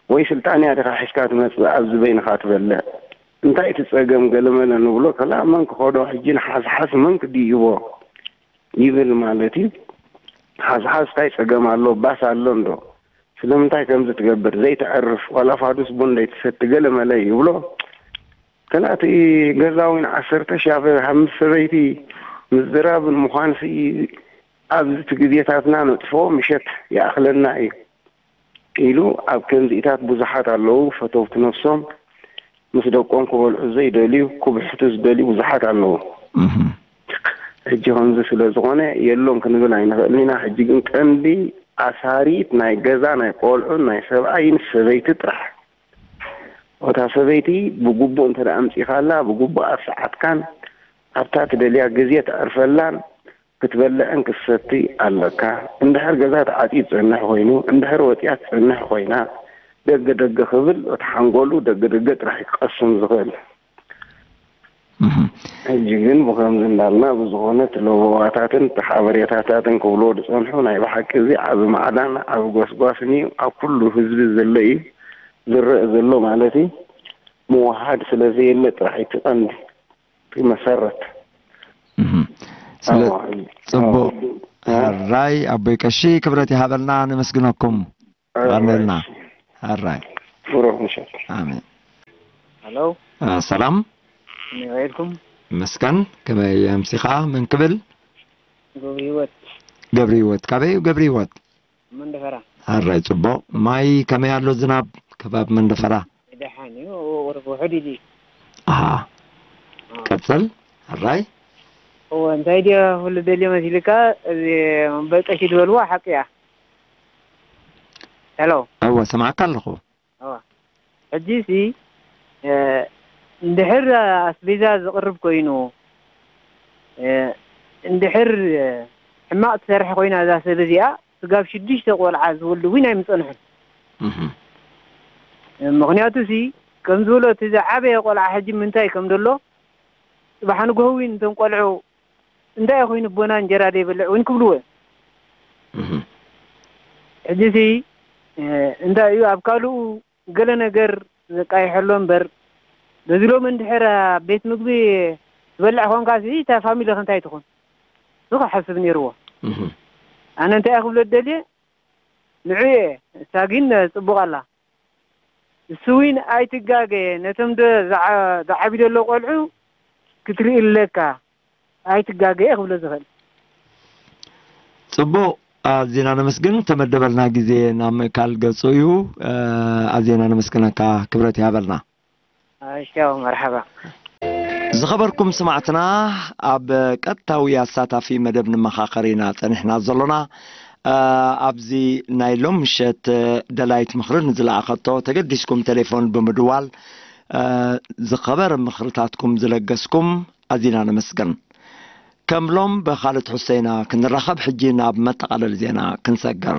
ወይ ስልጣንያ ዲኻ ሒዝካ ትመጽእ ኣብዚ በይንኻ ትበልዕ? እንታይ እቲ ጸገም ገለመለ ንብሎ፣ ከላ መን ክኸዶ ሕጂ ንሓስሓስ መን ክድይቦ ይብል ማለት እዩ። ሓስሓስ እንታይ ጸገም ኣሎ? ባስ ኣሎ እንዶ? ስለምንታይ ከምዚ ትገብር? ዘይተዕርፍ፣ ዋላ ፋዱስ ቡን ዘይትሰቲ ገለመለ ይብሎ። ከላ እቲ ገዛዊ ንዓሰርተ ሺሕ ኣብ ምስ ሰበይቲ ምዝራብን ምዃንሲ ኣብዚ እቲ ግዜታትና ነጥፍኦ ምሸት ይኣኽለና እዩ ኢሉ ኣብ ከምዚኢታት ብዙሓት ኣለዉ ፈተውቲ ነፍሶም ምስ ደቆም ክበልዑ ዘይደልዩ ክብሕቱ ዝደልዩ ብዙሓት ኣለዉ። እህ። ሕጂ ከምዚ ስለ ዝኾነ የሎን ክንብል ኣይንኽእልን ኢና። ሕጂ ግን ቀንዲ ኣሳሪት ናይ ገዛ ናይ ቆልዑን ናይ ሰብኣይን ሰበይቲ ጥራሕ። እታ ሰበይቲ ብግቡእ እንተ ደኣ ኣምጺኻላ፣ ብግቡእ ኣብ ሰዓትካን ኣብታ ትደልያ ግዜ ተዕርፈላን ክትበልዕን ክትሰቲ ኣለካ። እንድሕር ገዛ ተዓጽዩ ዝጸንሕ ኮይኑ፣ እንድሕር ወጽያ ትጸንሕ ኮይና፣ ደገ ደገ ክብል እቲ ሓንጎሉ ደገ ደገ ጥራሕ እዩ ክቐስም ዝኽእል። እህ። ሕጂ ግን ብኸምዚ እንዳልና ብዝኾነ እቲ ለበዋታትን እቲ ሓበሬታታትን ክብልዎ ዝጸንሑ ናይ ብሓቂ እዚ ዓቢ ማዕዳን ዓቢ ጎስጓስን እዩ። ኣብ ኩሉ ህዝቢ ዘሎ እዩ ዝረአ ዘሎ ማለት እዩ። ምውሃድ ስለ ዘየለ ጥራሕ እዩ እቲ ቀንዲ፣ እቲ መሰረት። እህ። ስለ ኣዎ፣ ሕጂ፣ ጽቡቕ። ኣዎ፣ ሕጂ፣ ሕራይ ኣቦይ ቀሺ ክብረት ይሃበልና፣ ነመስግነኩም። ኣራይ። ኣሜንና። ኣራይ። ብሩኽ ምሸት። ኣሜን። ሃሎ። አ፣ ሰላም። ከመይ ውዒልኩም? መስገን። ከመይ ኣምሲኻ? መን ክብል? ገብሪ ህይወት። ገብሪ ህይወት። ካበይ እዩ ገብሪ ህይወት? መንደፈራ። ኣራይ፣ ጽቡቕ። ማይ ከመይ ኣሎ ዝናብ ከባቢ መንደፈራ? ደሓን እዩ። ውሑድ ኢሉ እዩ። ኣሃ። አ። ቀጽል። ኣራይ። እወ፣ እንታይ ድዮ ክብል ደልየ መሲልካ፣ እዚ መንበል ቀሺ ዝበልዋ ሓቂ እያ። ሄሎ። እወ፣ ሰማዕካ ኣለኹ። እወ። ሕጂሲ፣ እ፣ እንድሕር ኣስቤዛ ዝቕርብ ኮይኑ፣ እ፣ እንድሕር ሕማቕ ትሰርሕ ኮይና እዛ ሰብ እዚኣ፣ ስጋብ ሽዱሽተ ቆልዓ ዝወልድ እውን ኣይምጸንሑን። እህ። ምኽንያቱሲ፣ ከም ዝብሎ፣ እቲ ዝዓበየ ቆልዓ ሕጂ ምንታይ ከም ዘሎ፣ ጽባሕ ንግሆ እውን እቶም ቆልዑ፣ "እንታይ ኮይኑ ኣቦና እንጀራ ዘይበልዕ?" እውን ክብልዎ እዮም። እህ። ሕጂሲ፣ እ፣ እንታይ እዩ፣ ኣብ ካልኡ ገለ ነገር ዘቃይሐሎ እምበር፣ በዚ ሎሚ እንድሕር ኣብ ቤት ምግቢ ትበልዕ ኮንካሲ፣ እታ ፋሚሊ ከ እንታይ ትኹን? እዚ ክሓስብ ነይርዎ። እህ። ኣነ እንታይ እየ ክብሎ ደልየ? ንዑ እየ፣ እሳ ግን ጽቡቕ ኣላ። እሱ እውን ኣይትጋገ፣ ነቶም ዶ ዝዓ-፣ ዝዓብዩ ዘሎ ቆልዑ ክትርኢ ኣለካ፣ ኣይትጋገ እየ ክብሎ ዝኽእል። ጽቡቕ፣ ኣዝና ነመስግን። ተመደበልና ግዜ ናብ ምእካል ገጹ እዩ። እ፣ ኣዝና ነመስግነካ፣ ክብረት ይሃበልና። እሺ፣ ያው መርሓባ። ዝኸበርኩም ስማዕትና፣ ኣብ ቀጥታዊ ኣሳታፊ መደብ ንመኻኸር ኢና ጸኒሕና ዘሎና። እ፣ ኣብዚ ናይ ሎም ምሸት ደላይት ምኽሪ ንዝለኣኸቶ ተገዲስኩም ቴሌፎን ብምድዋል፣ እ፣ ዝኸበረ ምኽርታትኩም ዝለገስኩም ኣዚና ነመስግን። ከም ሎም ብኻልእ ትሕዝቶ ኢና ክንራኸብ፣ ሕጂ ናብ መጠቓለሊ ዜና ክንሰግር።